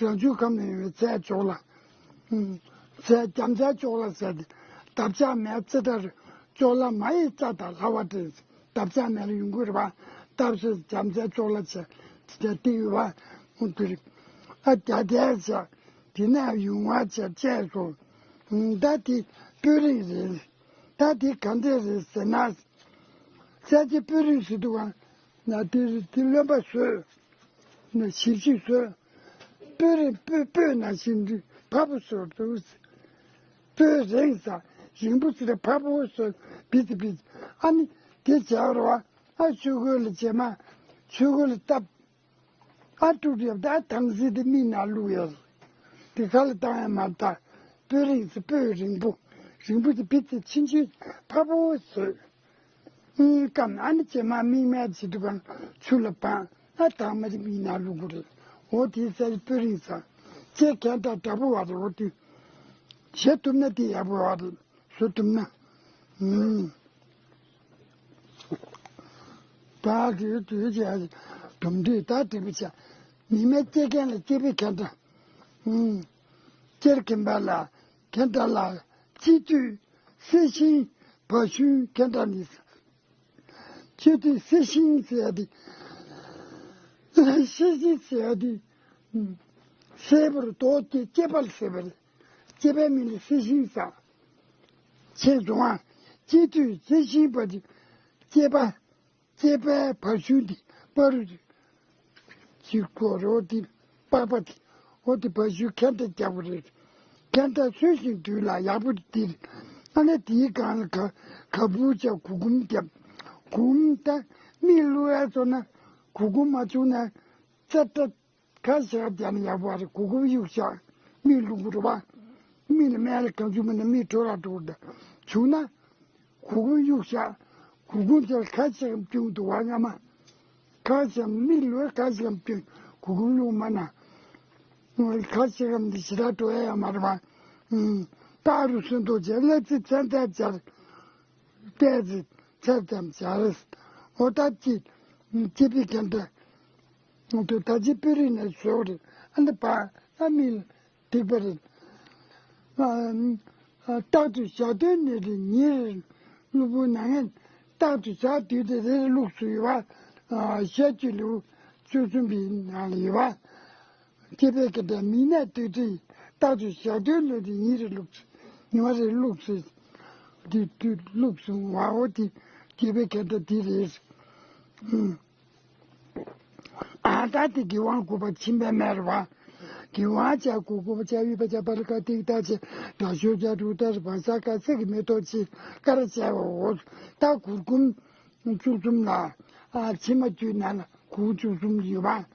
རང་བྱུང་ཁམས་ནས་ཡོང་བའི་ཚད་ཅོག་ལ། ཚད་རྒྱ་མཚན་ཅོག་ལ་ཟེར་ཏེ། འདབ་ཆགས་མེ་ཙི་ཏྲ་ཅོག་ལ་མ་ཡི་རྩ་དང་ལྷ་བ་སྟེ། འདབ་ཆགས་མེ་ལ་ཡོང་གི་རེད་པ། འདབ་ཆགས་རྒྱ་མཚན་ཅོག་ལ་བྱས་ཏེ་ཡོད་པ། འོ་དེ་རེད། ཨ་རྒྱ་རྒྱལ་བྱས། དེ་ནས་ཡུང་བ་བྱས་བཅས་སོ། ད་དེ་སྤོས་རིང་རེད། ད་དེ་ག་འདྲས་རེད་ཟེར་ན། ས་ཆ་སྤོས་རིང་ཟེར་དུས་གང་ན་དེ་དེ་རློན་པ་བཟོས། ན་ཞིབ་ཞིབ་བཟོས། སྤོས་རིང་སྤོས་སྤོས་ན་ཞིམ་འདི་ཕ་བུ་བཟོས་འདུག་སྤོས་རིང་ས་རིང་པོ་ཟེར་ཕ་བུ་བཟོས་བི་ཙི་བི་ཙི། ཨ་ནི་དེ་བྱ་བར་བ་ཨ་ཆུ་ཁོལ་ལ་བྱེ་མ་ཆུ་ཁོལ་ལ་བཏབ། ཨ་ཀྲུག་ཀྲུག་ད་དྭངས་སེ་དེ་མིག་ནང་བླུགས་ཡོད། དེ་ག་ལ་བཏང་ཡ་མ་ད། སྤོས་རིང་ཚེ་སྤོས་རིང་པོ། རིང་པོ་དེ་བི་ཙི་ཆུན་ཆུན་ཕ་བོ་བཟོས། ཨིན་སྐམ་ཨ་ནི་བྱེ་མ་མིག་མེད་བྱེད་དུ་གང་ཆུ་ལ་སྦང་ཨ་དྭངས་མ་དེ་མིག་ནང་བླུགས་དགོས་རེད། འོ་དེའི་ཚེ་སྤོས་རིང་ཚ། ཁྱེད་ཁྱེད་འདྲ་འདྲ་པོ་བ་རེད། འོ་དེ་བྱེད་ཐུབ་ན་དེ་ཡག་པོ་བ་རེད། བཟོ་ཐུབ་ན། ཨུམ། ད་དུས་དུས་བྱས་དུམ་དུས་ད་དྲིལ་བུ་བྱས། མི་མེད་སྐྱེ་མཁན་ལ་སྐྱེ་བའི་ཁ་འདྲ། ཨུམ། སྐྱེར་ཁེམ་པ་ལ་ཁ་འདྲ་ལ་སྤྱི་དུས་སེ་ཤིང་བ་ཤུན་ཁ་འདྲ་ནི། སྤྱི་དུས་སེ་ཤིང་ཟེར་ཡ་དེ། སེ་ཤིང་ཟེར་ཡ་དེ། ཨུམ། སེ་བར་དོ་སྐྱེ་སྐྱེ་བ་ལ་ཟེར་བ་རེད། སྐྱེ་བའི་མིང་ལ་སེ་ཤིང་ཟེར། ཅེས་གསུངས་པ། སྤྱི་དུས་སེ་ཤིང་བ་དེ། སྐྱེ་བ། སྐྱེ་བའི་བ་ཤུན་དེ་པ་རུ་ཅིག་གོ་རོ་དེ་པགས་པ་དེ་འོ་དེ་བ་ཤུན་ཁ་འདྲ་རྒྱག་པ་རེད། ཁ་འདྲ་སོས་ཤིང་དུས་ལ་ཡག་པོ་དེ་རེད། ཨ་ནི་དེའི་སྒང་ལ་ག་ག་བུ་བྱ་གུ་གུམ་རྒྱབ། གུམ་ད་མི་བླུག་ཡ་ཚོ་ན་གུ་གུམ་མ་བྱུང་ན་ཙ་ཏྲ། ཁ་ཤས་རྒྱབ་ན་ཡག་པོ་རེད། གུ་གུམ་གཡུག་བཞག་མིག་བླུག་དགོས་རེད་བ། མིག་ལ་སྨན་ལ་གང་བྱུང་མིན་ན་མིག་དྲོ་ར་འགྲོ་གི་འདུག་བྱུང་ན། གུ་གུམ་གཡུག་བཞག་གུ་གུམ་དེར་ཁ་ཤས་བཅུག་འདུག་བ་སྔ་མ། ཁ་ཤས་མིག་ལོས་ཁ་ཤས་བཅུག་གུ་གུམ་བླུག་མ་ན། ཁ་ཤས་འདི་ཞེ་དྲག་འགྲོ་ཡ་ཡོད་མ་རེད་བ། ཨུམ། པགས་རུ་སུན་ཏོ་བྱས་གླ་རྩི་ཚན་ཚན་སྦྱར། ཏོག་ཙམ་ཚད་ཙམ་སྦྱར། འོ་ད་ཅི། སྐྱེ་བའི་ཁ་འདྲ། འོ་དེ་ད་ཅི་སྤོས་རིང་ནས་བཟོས་རེད། ཨ་ནི་པ་ཨ་མི་སྡིག་པ་རེད། ཨ། རྟག་ཏུ་བཞག་དོན་ནི་རེ་ཉིན་རེ་བླུགས་པོ་ན་ངན། རྟག་ཏུ་བཞག་དུས་དེ་རེ་རེ་བླུགས་སུ་ཡོད་པ། ཞལ་གྱི་ལེའུ་བཅུ་གསུམ་པའི་ནང་ལ་ཡོད་པ། སྐྱེ་བའི་སྐད་སྒྲ་མིག་ནད་སྡིག་སྒྲིབ་རྟག་ཏུ་བཞག་དོན་ལས་དེ་ཉིན་རེ་བླུགས། ཉི་མ་རེ་བླུགས་སུ། དེ་དུས་བླུགས་སུ་བའོ་དེ་སྐྱེ་བའི་སྐད་སྒྲ་དེ་རེད། ཨུམ། ཨ་ད་དེ་གི་དབང་བསྐུར་བ་ཕྱིན་པའི་མེར་བ། གི་དབང་བྱ་གུར་གུམ་བྱ་ཡུལ་པ་བྱ་བར་ཀ་ཏིག་ཏ་ཆེ་དྲག་ཤོས་བྱ་དྲུག་ཏ་བ་ས་ཀ་ཚིག་གི་མེ་ཏོག་ཆེ་ཀར་བྱ་བའོ། ད་གུར་གུམ་བཅུ་གསུམ་ལ། ཨ་ཕྱི་མ་བཅུའི་ནང་ལ་གུར་བཅུ་གསུམ་ཡོད་པ།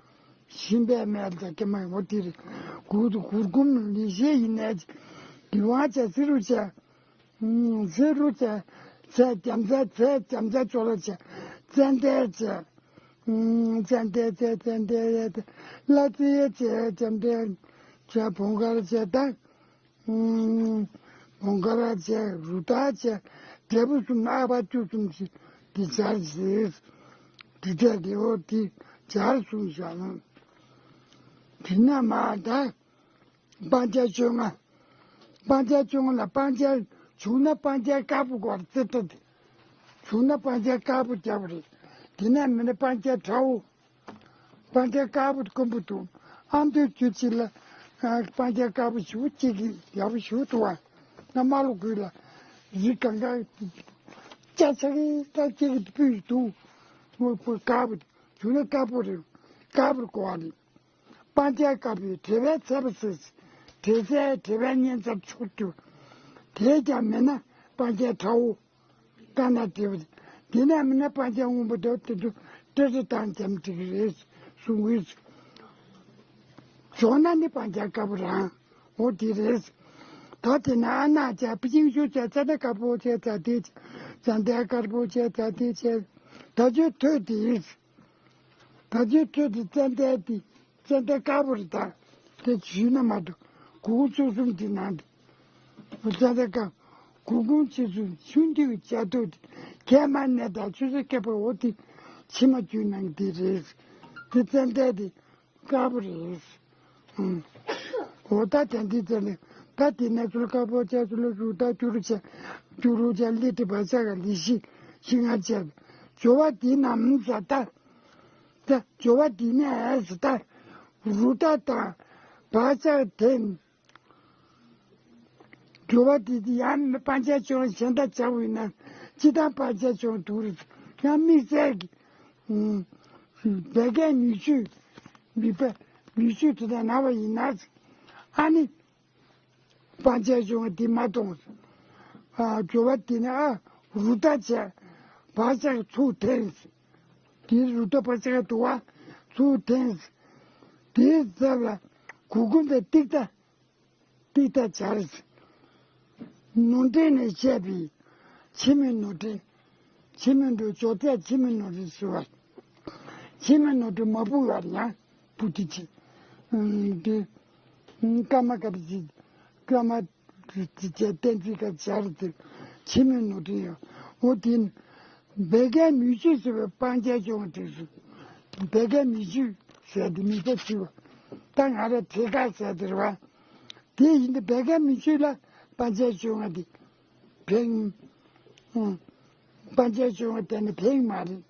ཕྱིན་པའི་མེར་ད་ཀྱེ་མ་འོ་དེ་རེད། གུར་གུར་གུམ་ལི་ཤེ་ཡིན་ནས། གི་དབང་བྱ་སི་རུ་བྱ། ཚེ་རུ་བྱ། ཚེ་རྒྱ་མཚན་ཚེ་རྒྱ་མཚན་ཅོག་ལ་བྱ། ཙན་དན་བྱ། ཙན་དན་ཚེ་ཙན་དན་ལ་ཙི་ཡ་བྱ་རྒྱ་མཚན་བྱ་བོང་དཀར་བྱ་ད། བོང་དཀར་བྱ་རུ་ད་བྱ། འབྲས་བུ་གསུམ་ཨ་བ་བཅུ་གསུམ་ཞིག་འདི་སྦྱར་ཞིག་འདི་འདྲ་དེ་འོ་དེ་སྦྱར་གསུངས་བཞག་ན། དེ་ན་མ་ད། སྤང་བྱ་བཅོ་ལྔ། སྤང་བྱ་བཅོ་ལྔ་ལ་སྤང་བྱ་བྱུང་ན་སྤང་བྱ་དཀར་པོ་དགོས་རེད་ཙེ་ཏྲ་དེ། བྱུང་ན་སྤང་བྱ་དཀར་པོ་རྒྱབ་རེད། དེ་ནས་མིན་ན་སྤང་བྱ་ཁྲ་བོ། སྤང་བྱ་དཀར་པོ་དཀོན་པོ་འདུག་ཨ་མདོའི་རྒྱུད་ཅིག་ལ། སྤང་རྒྱན་དཀར་པོ་ཞེ་པོ་ཅིག་གི་ཡག་པོ་ཞེ་པོ་འདུག་བ། ང་རྨ་ལྷོ་ཁུལ་ལ་རི་གང་ག་སྐྱ་ཆ་གི་ད་ཅིག་གི་སྤུས་འདུག་མོ་པོ་དཀར་པོ་འདུག་བྱུང་ན་དཀར་པོ་རེད། དཀར་པོར་གོ་བ་རེད། སྤང་རྒྱན་དཀར་པོའི་བྲེ་བའི་ཚལ་པ་ཟེར། བྲེ་ཚལ་བྲེ་བའི་གཉེན་ཚབ་ཆོག་རྒྱུ། དེས་ཀྱང་མེད་ན་སྤང་རྒྱན་ཁྲ་བོ། དཀར་ནག་བྲེ་བ། འདི་ནས་མིན་ན་སྤང་རྒྱན་སྔོན་པོ་འདྲ་དེ་ཚོ་སྤྲ་སྤྲ་བཏང་ཙམ་འགྲིག་གི་རེད་གསུང་གི་ཡོད། བྱུང་ན་ནི་སྤང་རྒྱན་དཀར་པོ་རང་འོ་དེ་རེད། ད་དེ་ན་ཨ་ནག་བྱས་པི་ཅིང་ཤུ་བྱས་ཙ་ན་དཀར་པོ་བྱས་ཙ་དེ་བྱས་ཙ་འདས་དཀར་པོ་བྱས་ཙ་དེ་བྱས་ད་ཆོས་ཐོས་དེ་ཡིན། ད་ཆོས་ཐོས་དེ་ཙ་འདས་དེ། ཙན་དན་དཀར་པོ་རེད་ད། དེ་ཞུས་ན་མ་གཏོགས་གུར་ཀུམ་ཚོགས་གསུམ་གྱི་ནང་དུ། ཙན་དན་དཀར། གུར་ཀུམ་ཆེ་ཚུལ་ཆུང་འདུས་ཀྱི་བྱ་ཐུག་དེ། གས་མ་གནས་དང་ཆུ་ཚོད་སྐད་པར་འོ་དེ། ཕྱི་མ་བཅུ་ནང་དེ་རེད། དེ་ཙན་དན་དེ། དཀར་པོ་རེད། ཨང་། འོ་ད་དེ་འདི་ཙན་དན་ད་དེ་ནས་ཚུལ་དཀར་པོ་བྱ་ཚུལ་ལ་རུ་ད་ཅུ་རུ་བྱ། ཅུ་རུ་བྱ་ལི་ཏི་བ་ཆ་ག་ལི་ཤི། ཤི་ང་བྱ། སྦྱོར་བ་དེ་རྣམས་ཟ་ད། ད་སྦྱོར་བ་འདི་ནས་ད་རུ་ཏྲ་དང་བག་ཆགས་དེ། སྦྱོར་བ་འདི་དེ་ཡང་སྤང་བྱ་སྦྱོར་བ་གཞན་དག་བྱ་བ་ཡིན་ན་སྤྱི་དང་སྤང་བྱ་སྦྱོར་བ་འདུག་རེད། ཡང་དམིགས་བསལ་གྱི་བད་ཀན་མིག་ཆུ། མིག་པ་མིག་ཆུ་དེ་དག་ན་བ་ཡིན་ན་ཨ་ནི། སྤང་བྱ་སྦྱོར་བ་འདི་མ་གཏོང་། ཨ་སྦྱོར་བ་འདི་ནི་ཨ་རུ་ཏྲ་བྱས། བག་ཆགས་ཚུར་འཐེན། འདིར་རུ་ཏྲ་བག་ཆགས་འདུ་བ་ཚུར་འཐེན། དེའི་ཚབ་ལ་གུར་ཀུམ་དང་ཏིག་ཏྲ། ཏིག་ཏྲ་སྦྱར། ནོར་འདྲེན་ནས་བཤད་པའི་འཆི་མེད་ནོར་འདྲེན། འཆི་མེད་འགྲོ་ཅོག་ཙེ་འཆི་མེད་ནོར་འདྲེན་ཟེར་བ། འཆི་མེད་ནོར་འདྲེན་མ་བུ་ཡར་ཡང་བུ་དེ་ཆེ། ཨ་དེ། ཀརྨ་ག་རེ་ཟེར། ཀརྨ་བསྟན་འཛིན་ག་སྦྱར་དེ། འཆི་མེད་ནོར་འདྲེན་ཡོད། འོ་དེ་ནི། བད་ཀན་མིག་ཆུ་ཟེར་བའི་སྤང་བྱ་སྦྱོར་བ་དེ་སུ། བད་ཀན་མིག་ཆུ་ཟེར་དེ་མིག་པ་ཆུ་བ། ད་ང་ར་བྲེ་དཀར་ཟེར་དེ་རེད་བ། དེ་ཡིན་དུས་བད་ཀན་མིག་ཆུ་ལ་སྤང་བྱ་སྦྱོར་བ་དེ། ཕན། ཨང་། སྤང་བྱ་སྦྱོར་བ་དེ་ནི་ཕན་མ་རེད།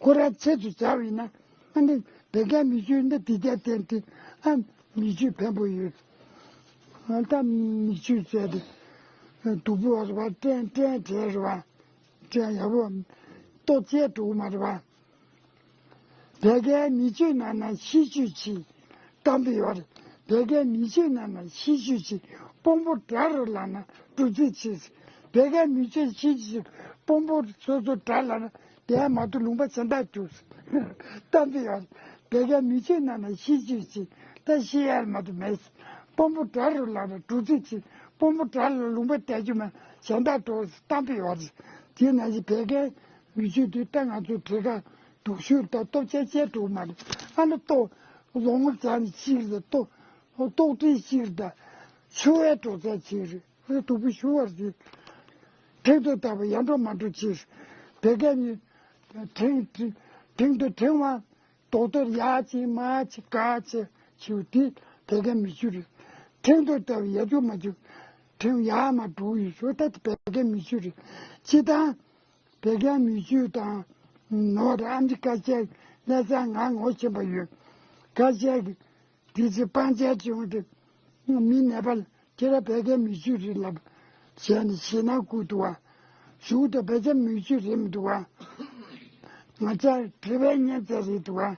ཁོ་རང་ཆེད་དུ་བྱ་བ་ཡིན་ན་ཨ་ནི་བད་ཀན་མིག་ཆུ་འདི་དེ་རྒྱ་བསྟན་ཏེ་ཨ་མིག་ཆུ་ཕན་པོ་ཡོད། ཨ་ད་མིག་ཆུ་བྱས་ཏེ་སྡུག་པོ་རེད་བ། སྐྲན་སྐྲན་བྲལ་རེད་བ། སྐྲན་ཡག་པོ་ལྟོ་བཅད་འགྲོ་གི་མ་རེད་བ། བད་ཀན་མིག་ཆུའི་ནང་ན་ཤིས་བརྗོད་ཆེ། གཏམ་དཔེ་ཡོད་རེད། བད་ཀན་མིག་ཆུའི་ནང་ན་ཤིས་བརྗོད་ཆེ། དཔོན་པོ་དགྲ་རུ་ལངས་ན་སྒྲུབ་རྩིས་ཆེ། བད་ཀན་མིག་ཆུའི་ཤིས་བརྗོད་ཆེ། དཔོན་པོ་སོ་སོ་དགྲ་ལངས་ན་དེ་མ་གཏོགས་ལུང་པ་གཞན་དག་རྒྱུགས། གཏམ་དཔེ་ཡོད་རེད། བད་ཀན་མིག་ཆུའི་ནང་ན་ཤིས་བརྗོད་ཆེ། ད་ཤི་ཡར་མ་གཏོགས་མེད། དཔོན་པོ་དགྲ་རུ་ལངས་ན་སྒྲུབ་རྩིས་ཆེ། དཔོན་པོ་དགྲ་ལ་ལུང་པ་བསྡད་རྒྱུ་མེད། གཞན་དག་འགྲོ་གཏམ་དཔེ་ཡོད་རེད། དེ་ནང་བཞིན་བད་ཀན་མིག་ཆུ་དེ་ད་ང་ཚོ་བྲེ་དཀར་སྡུག་ཤོས་དང་ལྟོ་ཆས་ཆས་འགྲོ་མ་རེད། ཨ་ནི་ལྟོ་ལོང་བ་བྱ་ནི་ཤིག་རེད། ལྟོ་ལྟོ་ཏི་ཤིག་རེད། ད་ཆུ་བའི་འགྲོ་ཚད་ཆེ་རེད། རེད། སྡུག་པོ་ཞུ་བར་ཟེར། ཕྲེང་དུ་བཏབ་པ་ཡར་འགྲོ་མར་འགྲོ་ཆེ་རེད། བད་ཀན་ནི་ཕྲེང་ཕྲེང་དུ་ཕྲེང་བ། རྡོག་རྡོག་ཡར་ཕྱིན་མར་ཕྱིན་ག་ཕྱིན་ཕྱིན་དེ་བད་ཀན་མིག་ཆུ་རེད། ཕྲེང་རྡོག་ལྟ་བུ་ཡར་རྒྱུག་མར་རྒྱུག་ཕྲེང་ཡར་མར་འགྲོ་ཡོད་ཟེར། ད་དེ་བད་ཀན་མིག་ཆུ་རེད། སྤྱིར་བཏང་བད་ཀན་མིག་ཆུ་དང་ནོར་ཨ་མི་ཀ་ཅག་ལྷ་སར་ང་ངོ་ཤེས་པ་ཡོད། ཀ་ཅག་གི་དེ་ཚེ་སྤང་བྱ་བྱུང་སྟེ་མི་ནད་པ་ལ་ཁྱེད་རང་བད་ཀན་མིག་ཆུ་རེད་ལབ་བྱས་ནས་ཞེད་སྣང་བསྐུལ་འདུག་བ། གཞུག་ཏུ་བད་ཀན་མིག་ཆུ་རེད་མི་འདུག་བ། ང་ཅག་བྲེ་བའི་གཉན་ཚད་རེད་འདུག་བ།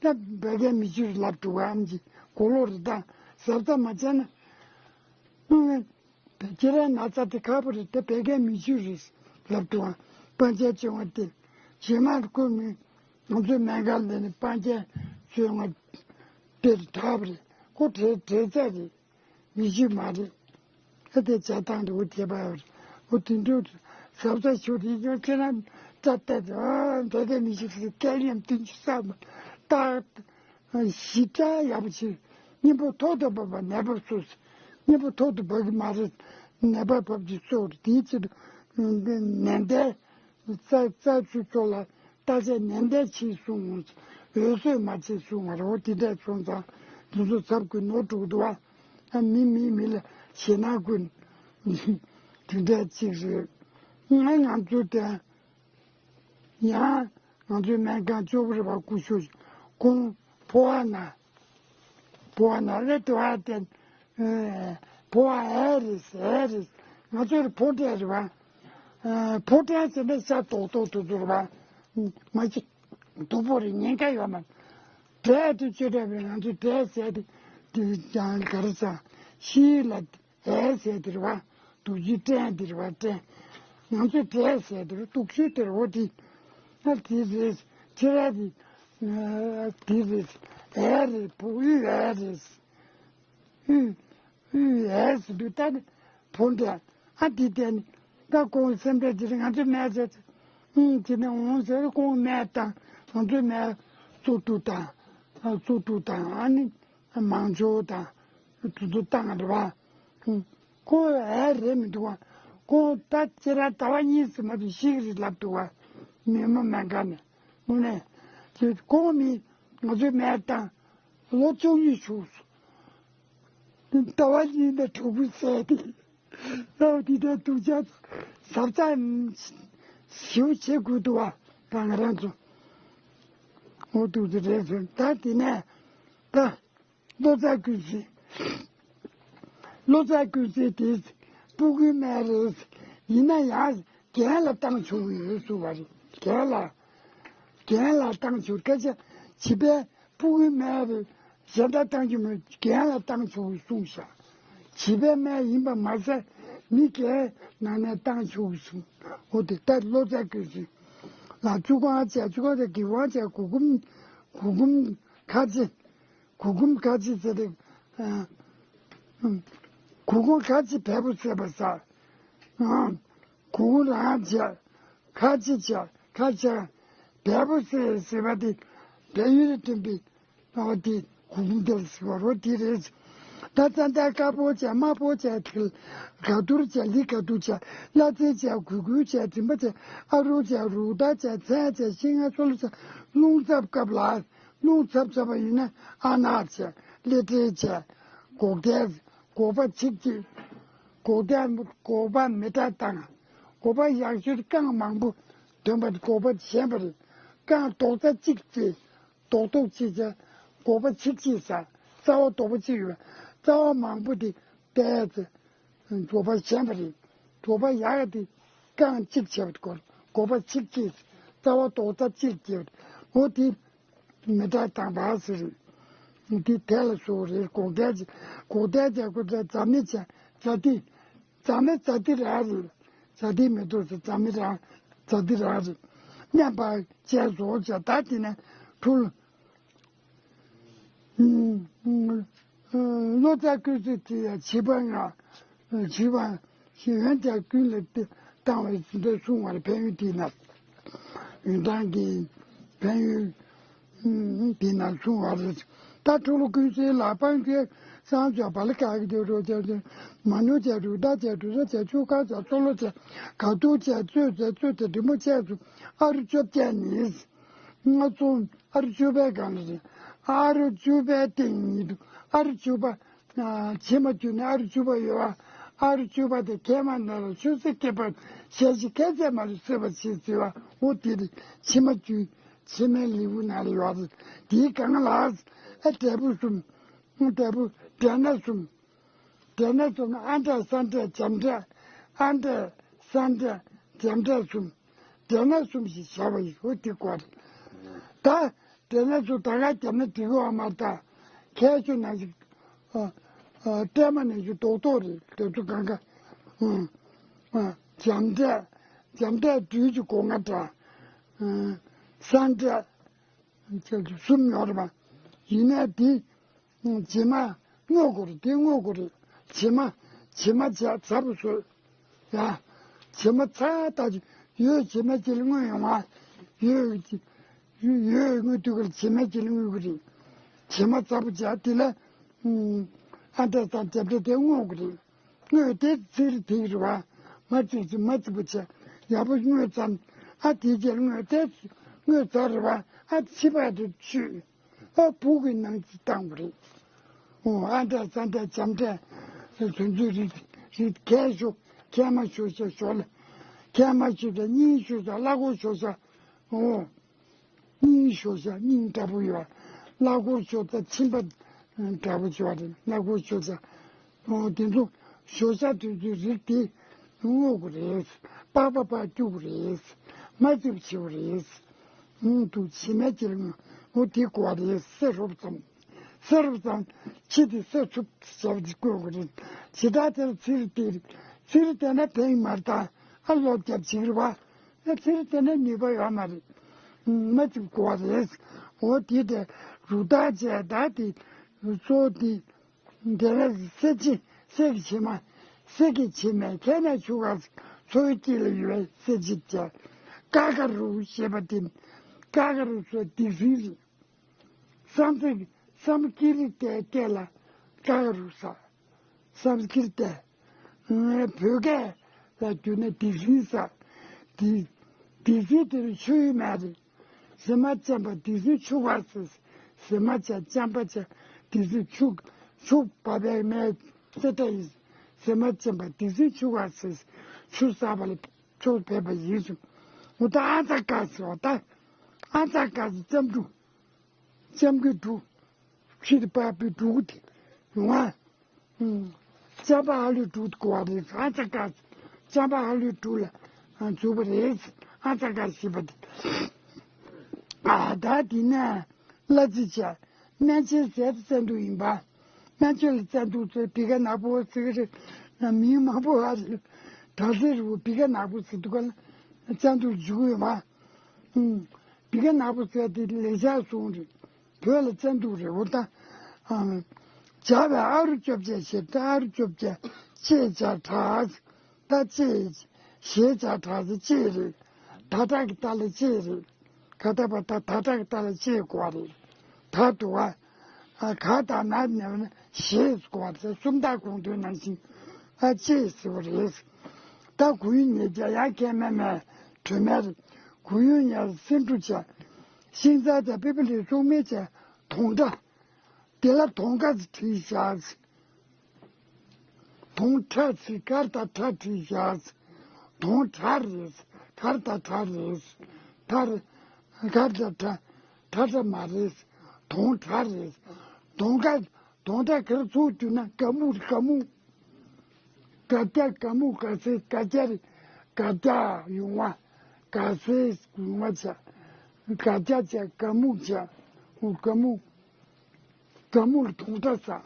ད་བད་ཀན་མིག་ཆུ་རེད་ལབ་འདུག་བ། ཨམ་ཅི་གོ་ལོག་རེད། ད་གཟབ་གཟབ་མ་བྱས་ན། ཁྱེད་རང་ན་ཚ་དེ་ཁག་པོ་རེད། ད་བད་ཀན་མིག་ཆུ་རེད་ལབ་འདུག་བ། སྤང་བྱ་བྱུང་བ་དེ་རྗེས་མར་ཁོ་མི་ང་ཚོའི་སྨན་ཁང་ལ་ནི་སྤང་བྱ་བྱུང་བ་དེར་གྲགས་པ་རེད། ཁོ་བྲེ་བྲེ་ཚད་རེད། མི་ཤེས་མ་རེད། ཨ་དེ་བྱ་སྟངས་དེ་འོ་དེ་པ་རེད། འོ་དེ་འདྲ་གཟབ་གཟབ་ཞུ་དེ་ཡོད་ཁྱེད་རང་སྐྲ་བལྟས་ཏེ་ཨ་འདྲ་དེ་མི་ཤེས་ཟེར་སྐད་ཡང་བསྟན་ཅི་ས་མ་ཏག་ཞི་དྲག་ཡག་པོ་བྱེད། གཉེན་པོ་ཐོག་ཏུ་བབས་པ་ནད་པ་གསོ། གཉེན་པོ་ཐོག་ཏུ་བབས་ཀྱི་མ་རེད། ནད་པ་བབས་ཀྱི་གསོ་རེད། དེའི་ཕྱིར་ནན་ཏན། རྩ་རྩ་ཆུ་ཚོགས་ལ་རྟ་ཆས་ནན་ཏན་ཆེ་གསུང་ངོ་། འོད་གསོད་མ་བྱེད་གསུང་ངོ་རོ། དེ་འདྲ་སོང་ཙང་དེ་ཚོ་ཚབ་ཀུན་ནོར་དྲུག་འདུག་བ། ཨ་མི་མི་མི་ལ་ཞེད་སྣང་ཀུན་དེ་འདྲ་ཅིག་རེད། ང་ང་ཚོ་དེ་ཡང་ང་ཚོའི་སྨན་ཁང་གཙོ་བོ་རེད་བ། སྐུ་ཞབས་ཁོང་ཕོ་བ་ན་ཕོ་བ་ན་རེད་དེ་བ་དེ། ཨེ། ཕོ་བ་ཨེ་རེད་ཨེ་རེད། ང་ཚོར་ཕོ་འདྲེ་རེད་བ། ཨེ། ཕོ་འདྲེ་ཟེར་ན་ཤ་རྡོག་རྡོག་དེ་ཚོ་རེད་བ། མ་གཞི་སྡུག་པོ་རེད། ཉེན་ཁ་ཡོད་མ་རེད། འདྲེ་དེ་ཚོ་འདྲེ་བས། ང་ཚོ་འདྲེ་ཟེར་དེ་དེ་ཀྱང་ག་རེ་ཟ། ཤི་ལ་ཨེ་ཟེར་དེ་རེད་བ། སྡུག་ཅག་སྐྲན་དེ་རེད་བ། སྐྲན། ང་ཚོ་འདྲེ་ཟེར་དེ་རེད། སྡུག་ཤོས་དེ་རེད་བ། དེ་ཨ་དེ་རེད། ཁྱེད་རང་དེ་དེ་རེད། ཨེ་རེད། ཕོ་བ་ཨེ་རེད། ཨུ། ཨུ། ཨེ་ཟེར་དུས་ད་ནི་ཕོ་འདྲེ། ཨ་དེ་དེ་ནི་ད་ཁོང་སེམས་ཁྲལ་བྱེད་དུས་ང་ཚོ་སྨན་ཟས། ཨུ། དེ་ནས་འོང་ཟེར། ཁོང་སྨན་བཏང་། ང་ཚོ་སྨན་བཙོ་བཀྲུ་དང་། བཙོ་བཀྲུ་དང་། ཨ་ནི་མང་སྦྱོར་དང་དེ་ཚོ་བཏང་རེད་བ། ཨུ། ཁོ་ཨེ་རེད་མི་འདུག་བ། ཁོང་ད་ཁྱེད་རང་ཟླ་བ་གཉིས་ཙམ་མ་གཏོགས་ཤི་གི་རེད་ལབ་འདུག་བ། མི་མ་སྨན་ཁང་ནས། དངོས་གནས་ཁོང་མི་ང་ཚོ་སྨན་བཏང་། ལོ་བཅུ་གཉིས་བཞུགས་སོང་། ཟླ་བ་གཉིས་ནས་གྲོགས་པོ་བསད་དེ། ཨོ་དེ་འདྲའི་སྡུག་ཅག་ཟབ་ཅག་ཞེ་པོ་བྱེད་དགོས་འདུག་བ། ད་ང་རང་ཚོ། ཨོ་སྡུག་ཅག་རེད་ཟེར། ད་དེ་ནས་ད་བློ་རྩ་ཀུན་གསལ། བློ་རྩ་ཀུན་གསལ་དེ་སྤུ་གུའི་སྨན་རེད། ཡིན་ན་ཡང་རྒན་ལ་བཏང་ཆོག་གི་ཡོད་གསུངས་པ་རེད། རྒན་ལ། རྒན་ལ་བཏང་ཆོག་སྐད་ཆ་བྱིས་པའི་སྤུ་གུའི་སྨན་རེད། གཞན་དག་བཏང་རྒྱུ་མེད། རྒན་ལ་བཏང་ཆོག་གསུངས་ཤག་བྱིས་པའི་སྨན་ཡིན་པ་མ་ཟད་མི་རྒན་ནང་ནས་བཏང་ཆོག་གསུངས། འོ་དེ་ལྟར་བློ་རྩ་ཀུན་གསལ་ལ་བཅུ་སྒང་བྱས། བཅུ་སྒང་བྱས། དགུ་སྒང་བྱས། གོ་གུམ། གོ་གུམ་ཁ་ཕྱེ། གོ་གུམ་ཁ་ཕྱེ་ཟེར་ཏེ། ཨ། གོ་གུམ་ཁ་ཕྱེ་བལ་པོ་བསྲེས་པ་ཟ། ཨ། གོ་གུམ་རང་བྱས། ཁ་ཕྱེ་བྱས། ཁ་ཕྱེ། བལ་པོ་བསྲེས་ཟེར་བ་དེ་བལ་ཡུལ་ལ་ཐོན་པའི་ཨ་དེ་གོ་གུམ་དེ་ཟེར་བ་རོ་དེ་རེད། ད་ཙན་དན་དཀར་པོ་བྱས། དམར་པོ་བྱས། དེ་ག་དུར་བྱས། ལི་ག་དུར་བྱས། གླ་རྩི་བྱས། གུ་གུལ་བྱས། རྫུན་པ་བྱས། ཨ་རུ་བྱས། རུ་ཏ་བྱས། ཚལ་བྱས། ཤིང་ང་ཚོ་ལ་བྱས། རླུང་འཚུབ་སྐབས་ལ། རླུང་འཚུབ་འཚུབ་པ་ཡིན་ན་ཨ་ནག་བྱས། ལི་ཏྲེ་བྱས། སྒོག་ཐལ། སྒོག་པ་ཆིག་གཅིག་སྒོག་ཐལ། སྒོག་པ་མེ་སྲེག་བཏང་། སྒོག་པ་ཡག་ཤོས་རྐང་མང་པོ་འདོན་པ། སྒོག་པ་ཞན་པ་རེད། རྐང་རྡོག་རྩ་གཅིག་བྱས། རྡོག་རྡོག་གཅིག་བྱས། སྒོག་པ་ཆིག་གཅིག་ཟ། རྩ་བ་རྡོག་པ་གཅིག་ཡོད་པ། རྩ་བ་མང་པོ་དེ་བལྟས་ཚེ། སྒོག་པ་ཞན་པ་རེད། སྒོག་པ་ཡག་དེ་རྐང་གཅིག་བྱས་པ་དགོས། སྒོག་པ་ཆིག་གཅིག་སྒོག་པ་རྡོག་རྩ་གཅིག་བྱས་པ། འོ་དེ་མེ་སྲེག་བཏང་བ་ཟེར། དེ་དེ་ལ་སོགས་རེད། སྒོག་ཐལ་བྱས། སྒོག་ཐལ་བྱས། སྒོག་ཐལ། རྫ་མེ་བྱས། རྫ་ཏི། རྫ་མེ་རྫ་ཏི་ར་རེད། རྫ་ཏི་མི་འདུག་ཟེར། རྫ་མེ་ར། རྫ་ཏི་ར་རེད། མཉམ་པར་བྱས་བཟོ་བྱས། ད་དེ་ནས་འཁྲུལ། བློ་རྩ་ཀུན་གསལ་དེ་ཡང་བྱིས་པ་ལྔ། བྱིས་པ་ཤེས་ཡོན་དེ་ཀུན་ལ་བཏང་བའི་ཟིན་བྲིས་གསུང་བར་ཕན་ཡོན་དེ་ན། ཡོན་ཏན་གྱི་ཕན་ཡོན་དེ་ན་གསུང་བ་རེད། ད་འཁྲུལ་ཀུན་གསལ་ལ་སྤང་ཁའི་སངས་རྒྱས་བ་ལ་ཀ་གི་དེ་རོ་བྱས་ཏེ། མ་ནུ་བྱས། རུ་ཏ་བྱས། གྲུ་ས་བྱས། ཆུ་ཁ་བྱས། ཚོ་ལོ་བྱས། ག་དུ་བྱས། གཙོད་བྱས། གཙོད་དེ་འབྲི་མོ་བྱས་སོ། ཨ་རུ་བཅོ་བརྒྱད་ནི། ང་ཚོ་ཨ་རུ་བཅུ་པའི་སྒང་ལ་རེད། ཨ་རུ་བཅུ་པའི་སྟེང་ཉིད་དུ། ཨ་རུ་བཅུ་པ། ཨ། ཕྱི་མ་བཅུ་ནི་ཨ་རུ་བཅུ་པ་ཡོད་པ། ཨ་རུ་བཅུ་པ་དེ་ཀྱེ་མ་ན་རོ་ཆུ་སྲིན་སྐེད་པ་ཞལ་བཞི་ཁ་ཟས་མ་ལུས་གསོད་པར་བྱེད་ཟེར་བ། འོ་དེ་རེད། ཕྱི་མ་བཅུ། ཕྱི་མའི་ལེའུ་ནང་ལ་ཡོད་རེད། དེའི་སྒང་ལ། ཨ། འབྲས་བུ་གསུམ། འབྲས་བུ་འབྲས་སྣ་གསུམ། འབྲས་སྣ་གསུམ་ནི་ཨ་འབྲས་ས་འབྲས་བྱམས་འབྲས། ཨ་འབྲས་ས་འབྲས་བྱམས་འབྲས་གསུམ། འབྲས་སྣ་གསུམ་ཞེས་བྱ་བ་ཡིན། འོ་དེ་སྐོར་རེད། ད་འབྲས་སྣ་ཚོ་ད་ག་རྒྱབ་ན་འགྲིག་གི་ཡོད་མ་རེད། ད་ཁྱད་ཆོས་ནང་བཞིན། ཨ། ཨ། སྲན་མ་ནང་བཞིན་རྡོག་རྡོག་རེད། དེ་ཚོ་གང་ག་ཨ། ཨ། བྱམས་འབྲས། བྱམས་འབྲས་སྦྲུལ་གྱི་སྒོ་ང་འདྲ། ཨ། ས་འབྲས་ཁྱད་ཆོས་གསུམ་ཡོད་རེད་པ། ཡིན་ནའི་དེ། ཨ། བྱེ་མ་བརྔོ་དགོས་རེད། དེ་བརྔོ་དགོས་རེད། བྱེ་མ། བྱེ་མ་བྱས་ཚ་པོ་བཟོས། ཡ། བྱེ་མ་ཚ་ད་ཅིག་ཡོས་བྱེ་མ་ཅིག་ལ་བརྔོས་ཡོང་བ། ཡོས། ཡོས་བརྔོས་དུས་ཀར་བྱེ་མ་ཅིག་ལ་བརྔོས་དགོས་རེད། བྱེ་མ་ཚ་པོ་བྱས། དེ་ལ། ཨ། ཨ་འབྲས་དང་རྒྱབ་འབྲས་དེ་བརྔོ་དགོས་རེད། བརྔོས་ཏེ་ཚིག་རེ་ཐིག་རེ་བ། མ་ཚིག་ཚིག་མ་ཚིག་པོ་བྱས། ཡག་པོ་བརྔོས་ཙམ། ཨ། དེའི་རྗེས་བརྔོས་ཏེ། བརྔོས་ཚར་རེ་བ། ཨ། ཕྱི་པ་དེ་བཅུས། ཨ། བུ་གི་ནང་ཚིག་བཏང་བ་རེད། འོ། ཨ་འབྲས་ས་འབྲས་བྱམས་འབྲས་དེ་ཚོའི་རིགས། རིགས་ཁྱད་ཞུགས། ཁྱད་མ་ཞུགས་ཤག་ཞོར་ལ། ཁྱད་མ་ཞུགས་ཤག། སྙིང་ཞུགས་ཤག། གླ་འཁོར་ཞུགས་ཤག། འོ། སྙིང་ཞུགས་ཤག། སྙིང་འདྲ་པོ་ཡོད། གླ་འཁོར་ཞུགས་ཤག། མཆིན་པ་འདྲ་པོ་ཅིག་ཡོད་རེད། གླ་འཁོར་ཞུགས་ཤག། འོ་དེ་ཚོ་ཞོ་ཤ་དེ་ཚོའི་རིགས་དེ་བརྔོ་དགོས་རེད། པགས་པ་ཕར་བཅུག་དགོས་རེད། མ་བཅུག་བྱེད་དགོས་རེད། ཨུང་། དུ་བྱེ་མའི་སྐྱེ་རིམ་འོ་དེ་དགོས་པ་རེད། བསྲེ་རོབ་ཙམ། བསྲེ་རོབ་ཙམ་ཕྱེ་དེ་བསྲེ་ཚུབ་བྱས་པ་དེ་བསྐོལ་དགོས་རེད། ཇི་ལྟར་དེར་ཚིར་དེར་ཚིར་དེ་ན་ཕན་མར་དང་ཨ་ལོག་རྒྱབ་བྱེད་ཀྱི་རེད་བ། ཚིར་དེ་ན་ནུས་པ་ཡོད་མ་རེད། མ་བཅུག་དགོས་པ་རེད། འོ་དེ་དེ་རུ་ཐག་བཅད་ད་དེ་གཙོ་དེ། དེ་ལ་གསེར་གྱི་གསེར་གྱི་ཕྱེ་མ། གསེར་གྱི་ཕྱེ་མས་ཁྱེད་ནས་ཆུ་ཁ་ཚོའི་དཀྱིལ་ལ་ཡོད་པའི་གསེར་གྱི་བྱ། ཀ་ཀ་རུ་ཞེས་པ་དེ། ཀ་ཀ་རུ་སོགས་སྡིག་སྲིན་རེད། སཾ་སྐྲྀ་སཾ་སྐྲྀ་ཏའི་སྐད་ལ་ཀ་ཀ་རུ་ཟེར། སཾ་སྐྲྀ་ཏ། བོད་སྐད་ལ་བསྒྱུར་ན་སྡིག་སྲིན་ཟེར། སྡིག་སྡིག་སྲིན་དེ་ལ་ཆུ་ཡོད་མ་རེད། གཟེ་མ་ཅན་པ་སྡིག་སྲིན་ཆུ་བར་ཟེར། གཟེ་མ་ཅན་ཅན་པ་ཅན་སྡིག་སྲིན་ཆུ་ཆུ་བབས་པའི་མེ་ཙེ་ཏྲ་ཡིན། གཟེ་མ་ཅན་པ་སྡིག་སྲིན་ཆུ་བར་ཟེར། ཆུ་བསགས་པ་ལ་ཆུ་བབས་པ་ཡིན་ཞིང་། འོ་ད་ཨ་ཙ་ཀ་ཟེར་བ་ད། ཨ་ཙ་ཀ་ཟེར་ཙམ་དུ། ལྕམ་གྱི་འབྲུ། ཕྱིར་པ་པའི་འབྲུ་དེ་ཡོང་བ། ལྕམ་པ་ཨ་ལུའི་འབྲུ་དགོས་པ་རེད། ཨ་ཙ་ཀ་ལྕམ་པ་ཨ་ལུའི་འབྲུ་ལ་འཇུག་པ་རེད། ཨ་ཙ་ཀ་ཞེས་པ་དེ། ཨ་ད་དེ་ནས་གླ་རྩི་བྱས། སྨན་ཆེན་ཟས་དང་བཙན་དུག་ཡིན་པ། སྨན་ཆེན་ལ་བཙན་དུག་ཚོས་བི་ཀ་ནག་པོ་ཟེར་གི་རེད། མིང་མང་པོ་ཧ་རེད། དྲག་ཟས་རུ་བི་ཀ་ནག་པོ་ཟེར་འདུག་ག་ལ་བཙན་དུག་འཇུག་གི་ཡོད་པ། བི་ཀ་ནག་པོ་ཟེར་དེ་ལེགས་ཆ་གསུང་རེད། བོད་ལ་བཙན་དུག་རེད་འོ་ད། ཨ། བྱ་བའི་ཨ་རུ་བཅོ་བརྒྱད་ཞེས་ད་ཨ་རུ་བཅོ་བརྒྱད་ཅེས་བྱ་གྲགས། ད་ཅེས་ཞེས་བྱ་གྲགས་ཟེར་ཅེས་རེད། ད་དྲག་གི་ད་ལ་ཅེས་རེད། ག་ད་པ་ད་ད་དྲག་གི་ད་ལ་ཅེས་གོ་བ་རེད། ད་དུ་བ། ཨ། ག་ད་ན་ནེ་བ་ན་ཞེས་གོ་བ་རེད། སུམ་རྟགས་གོང་དོན་ནང་བཞིན་ཨ་ཅེས་ཟེར་བ་རེད། ད་གུ་ཡུ་ཉེ་རྒྱ་ཡ་ཁས་མེ་མེ་གྲོས་མེ་རེད། གུ་ཡུ་ཉེ་སེ་འབྲུ་བྱ། ཤིང་ཚ་ཚ་པི་པི་ལི་སུག་མེ་བྱ། དོང་ཁྲ། དེ་ལ་དོང་ཁ་ཟེར་བྲིས་བཞག་དོང་ཁྲ་ཟེར་གར་དང་ཁྲ་བྲིས་བཞག་དོང་ཁྲ་རེད། གར་དང་ཁྲ་རེད། ཁྲ་རེད། གར་དང་ཁྲ། ཁྲ་ཁྲ་མ་རེད། དོང་ཁྲ་རེད། དོང་ཁ་དོང་ཁྲ་གར་ཚུགས་བསྒྱུར་ན་ཀ་མུ་རེད། ཀ་མུ། ག་རྒྱ་ག་མུ་ག་སེ་ག་རྒྱ་རེད། ག་རྒྱ་ཡོང་བ། ག་སེ་ཡོང་བ་བྱ། ག་རྒྱ་བྱ་ག་མུ་བྱ། འོ་ག་མུ། ག་མུ་ལ་དོང་ཁྲ་ཟེར།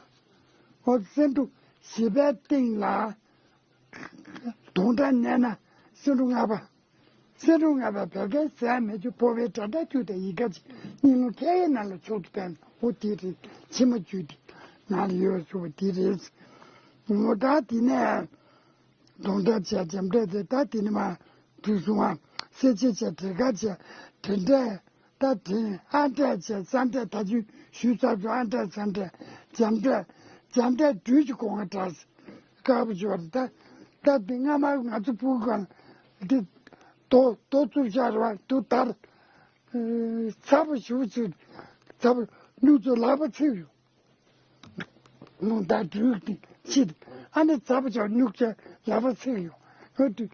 འོ་སེ་འབྲུ་བཞི་པའི་སྟེང་ལ་དོང་ཁྲ་མནན་ན་སེ་འབྲུ་ལྔ་པ། སེ་འབྲུ་ལྔ་པ་བད་ཀན་ཟད་མེད་ཆུ་ཕོ་བའི་དགྲ་དགྲ་ཁྱུ་དང་ཡི་ག་ཅིག་གཉིས་ལོ་ཁྱེད་ཡི་ནང་ལ་ཕྱོགས་སུ་ཕན། འོ་དེ་རེད། ཕྱི་མ་རྒྱུད་དེ་ནང་ལ་ཡོད་ཟེར་བ་དེ་རེད། འོ་ད་དེ་ནས། དོང་ཁྲ་བྱས། འཇམ་འབྲས་དེ་ད་དེ་ནི་མ་དུས་སུ་བ། སེ་ཆེ་བྱས། དྲེ་ཁ་བྱས། དྲེ་འབྲས། ད་དྲེ་ཨ་འབྲས་བྱས། ས་འབྲས་ད་ཅུ་ཞུས་ཚར་ཚུ་ཨ་འབྲས་ས་འབྲས། འཇམ་འབྲས། འཇམ་འབྲས་སྦྲུལ་གྱི་སྒོ་ང་འདྲ། དཀར་པོ་ཅོར་ད། ད་དེ་སྔ་མ་ང་ཚོ་ཕྲུ་གུ་གང་དེ་རྡོ་རྡོ་བཙུགས་བཞག་རེད་བ། དུ་དར་ཚ་པོ་ཞུ་ཚུ་ཚ་པོ་ནུ་ཚོ་ལག་པ་ཚིག་ཡོད། ལུང་དང་འབྲུག་དེ་ཕྱིར་ཨ་ནི་ཚ་པོ་ཆགས་སྨྱུག་ཆ་ལ་བ་ཚིག་ཡོང་། འོ་དུས་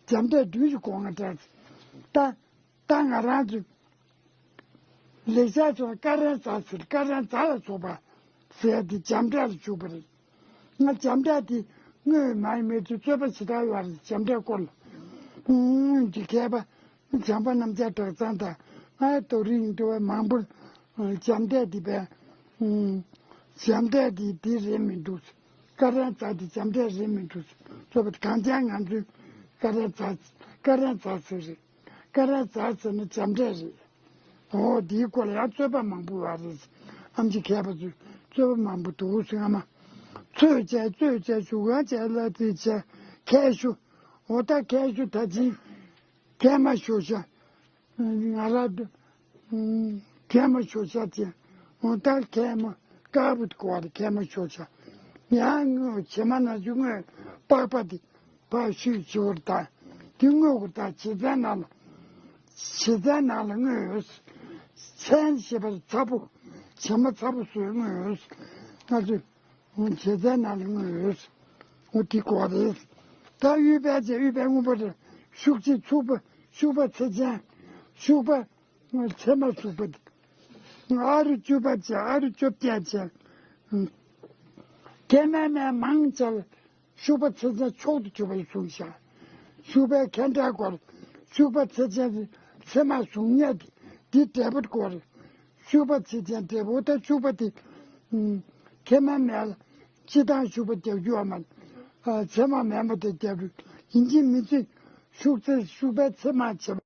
འཇམ་འབྲས་སྦྲུལ་གྱི་སྒོ་ང་འདྲ། ད་ད་ང་རང་ཚོ་ལེགས་ཆ་ཚོ་ཀ་རན་ཛ་ཟེར། ཀ་རན་ཛ་ལ་སོགས་པ་ཟེར་དེ་འཇམ་འབྲས་ལ་འཇུག་པ་རེད། ང་འཇམ་འབྲས་དེ་དངོས་མ་ཡིན་མེད་ཚུལ་རྩོད་པ་ཞེ་དྲག་ཡོད་རེད། འཇམ་འབྲས་སྐོར་ལ་སྔོན་གྱི་མཁས་པ། བྱམས་པ་རྣམ་རྒྱལ་གྲགས་ཚང་དང་ཨ་རྡོ་རིང་འདྲ་བ་མང་པོར་འཇམ་འབྲས་འདི་བས། འཇམ་འབྲས་འདི་འདི་རེད་མི་འདུག་ཀ་རན་ཛ་འདི་འཇམ་འབྲས་རེད་མི་འདུག་རྩོད་པ་གང་ཅང་ང་ཚོས་ཀ་རན་ཛ་ཀ་རན་ཛ་ཟེར་རེད། ཀ་རན་ཛ་ཟེར་ན་འཇམ་འབྲས་རེད། འོ་འདིའི་སྐོར་ལ་ཡང་རྩོད་པ་མང་པོ་ཡོད་རེད། ཨེམ་ཆི་མཁས་པ་ཚོས་རྩོད་པ་མང་པོ་འདུག་ཟེར། ཨ་མ་ཚོས་བྱས་རྩོད་བྱས་ཞུ་གང་བྱས་ལ་རྩིས་བྱས་ཁྱད་ཞུ། འོ་ད་ཁྱད་ཞུ་ད་ཅི། གད་མ་ཤོར་ཤག་ང་ར་གད་མ་ཤོར་ཤག་ཅེས། འོ་ད་གད་མ་དཀར་པོ་དེ་གོ་བ་རེད། གད་མ་ཤོར་ཤག་ཡང་དངོས་བྱེ་མ་ནང་བཞིན་དངོས་པགས་པ་དེ་ཕར་བཤུས་བྱེ་བར་ད་དེ་དངོས་གོ་ད་བྱེ་ཚན་ནང་ལ་བྱེ་ཚན་ནང་ལ་དངོས་ཡོད། ཚན་ཞེས་པ་ཚ་པོ་བྱེ་མ་ཚ་པོ་བཟོས་དངོས་ཡོད། ང་ཚོས། འོ་བྱེ་ཚན་ནང་ལ་དངོས་ཡོད། འོ་དེ་གོ་རེད། ད་དབུས་པའི་བྱེ་དབུས་པའི་དངོས་པོ་རེད། ཤུགས་ཆེ་ཚུགས་པ་ཤུག་པ་ཚེ་ཅན། ཤུག་པ་ཚེ་མ་ཚུགས་པ། ཨ་རུ་བཅུ་པ་བྱེ་ཨ་རུ་བཅོ་བརྒྱད་བྱེ། མཁལ་མའི་སྨན་མང་ཆེ་ལ་ཤུག་པ་ཚེར་ཅན་མཆོག་ཏུ་གྱུར་པ་ཞེས་གསུངས་ཤག་ཤུག་པའི་མཁལ་འདྲེན་སྐོར། ཤུག་པ་ཚེར་ཅན་ཚེར་མ་བཟུང་ཡས་དེ་འདི་འབྲས་བུ་སྐོར། ཤུག་པ་ཚེར་ཅན་འབྲས་བུ་དང་ཤུག་པ་དེ། ཨུམ། མཁལ་མ་མེད་ལ་སྤྱིར་བཏང་ཤུག་པ་རྒྱག་རྒྱུ་ཡོད་མ་རེད། ཨ། ཚེར་མ་མེད་པ་དེ་རྒྱག་རྒྱུ་ཡིན་གཅིག་མིན་གཅིག་ཤུག་ཚེར་ཤུག་པའི་ཚེར་མ་བྱེད་པ།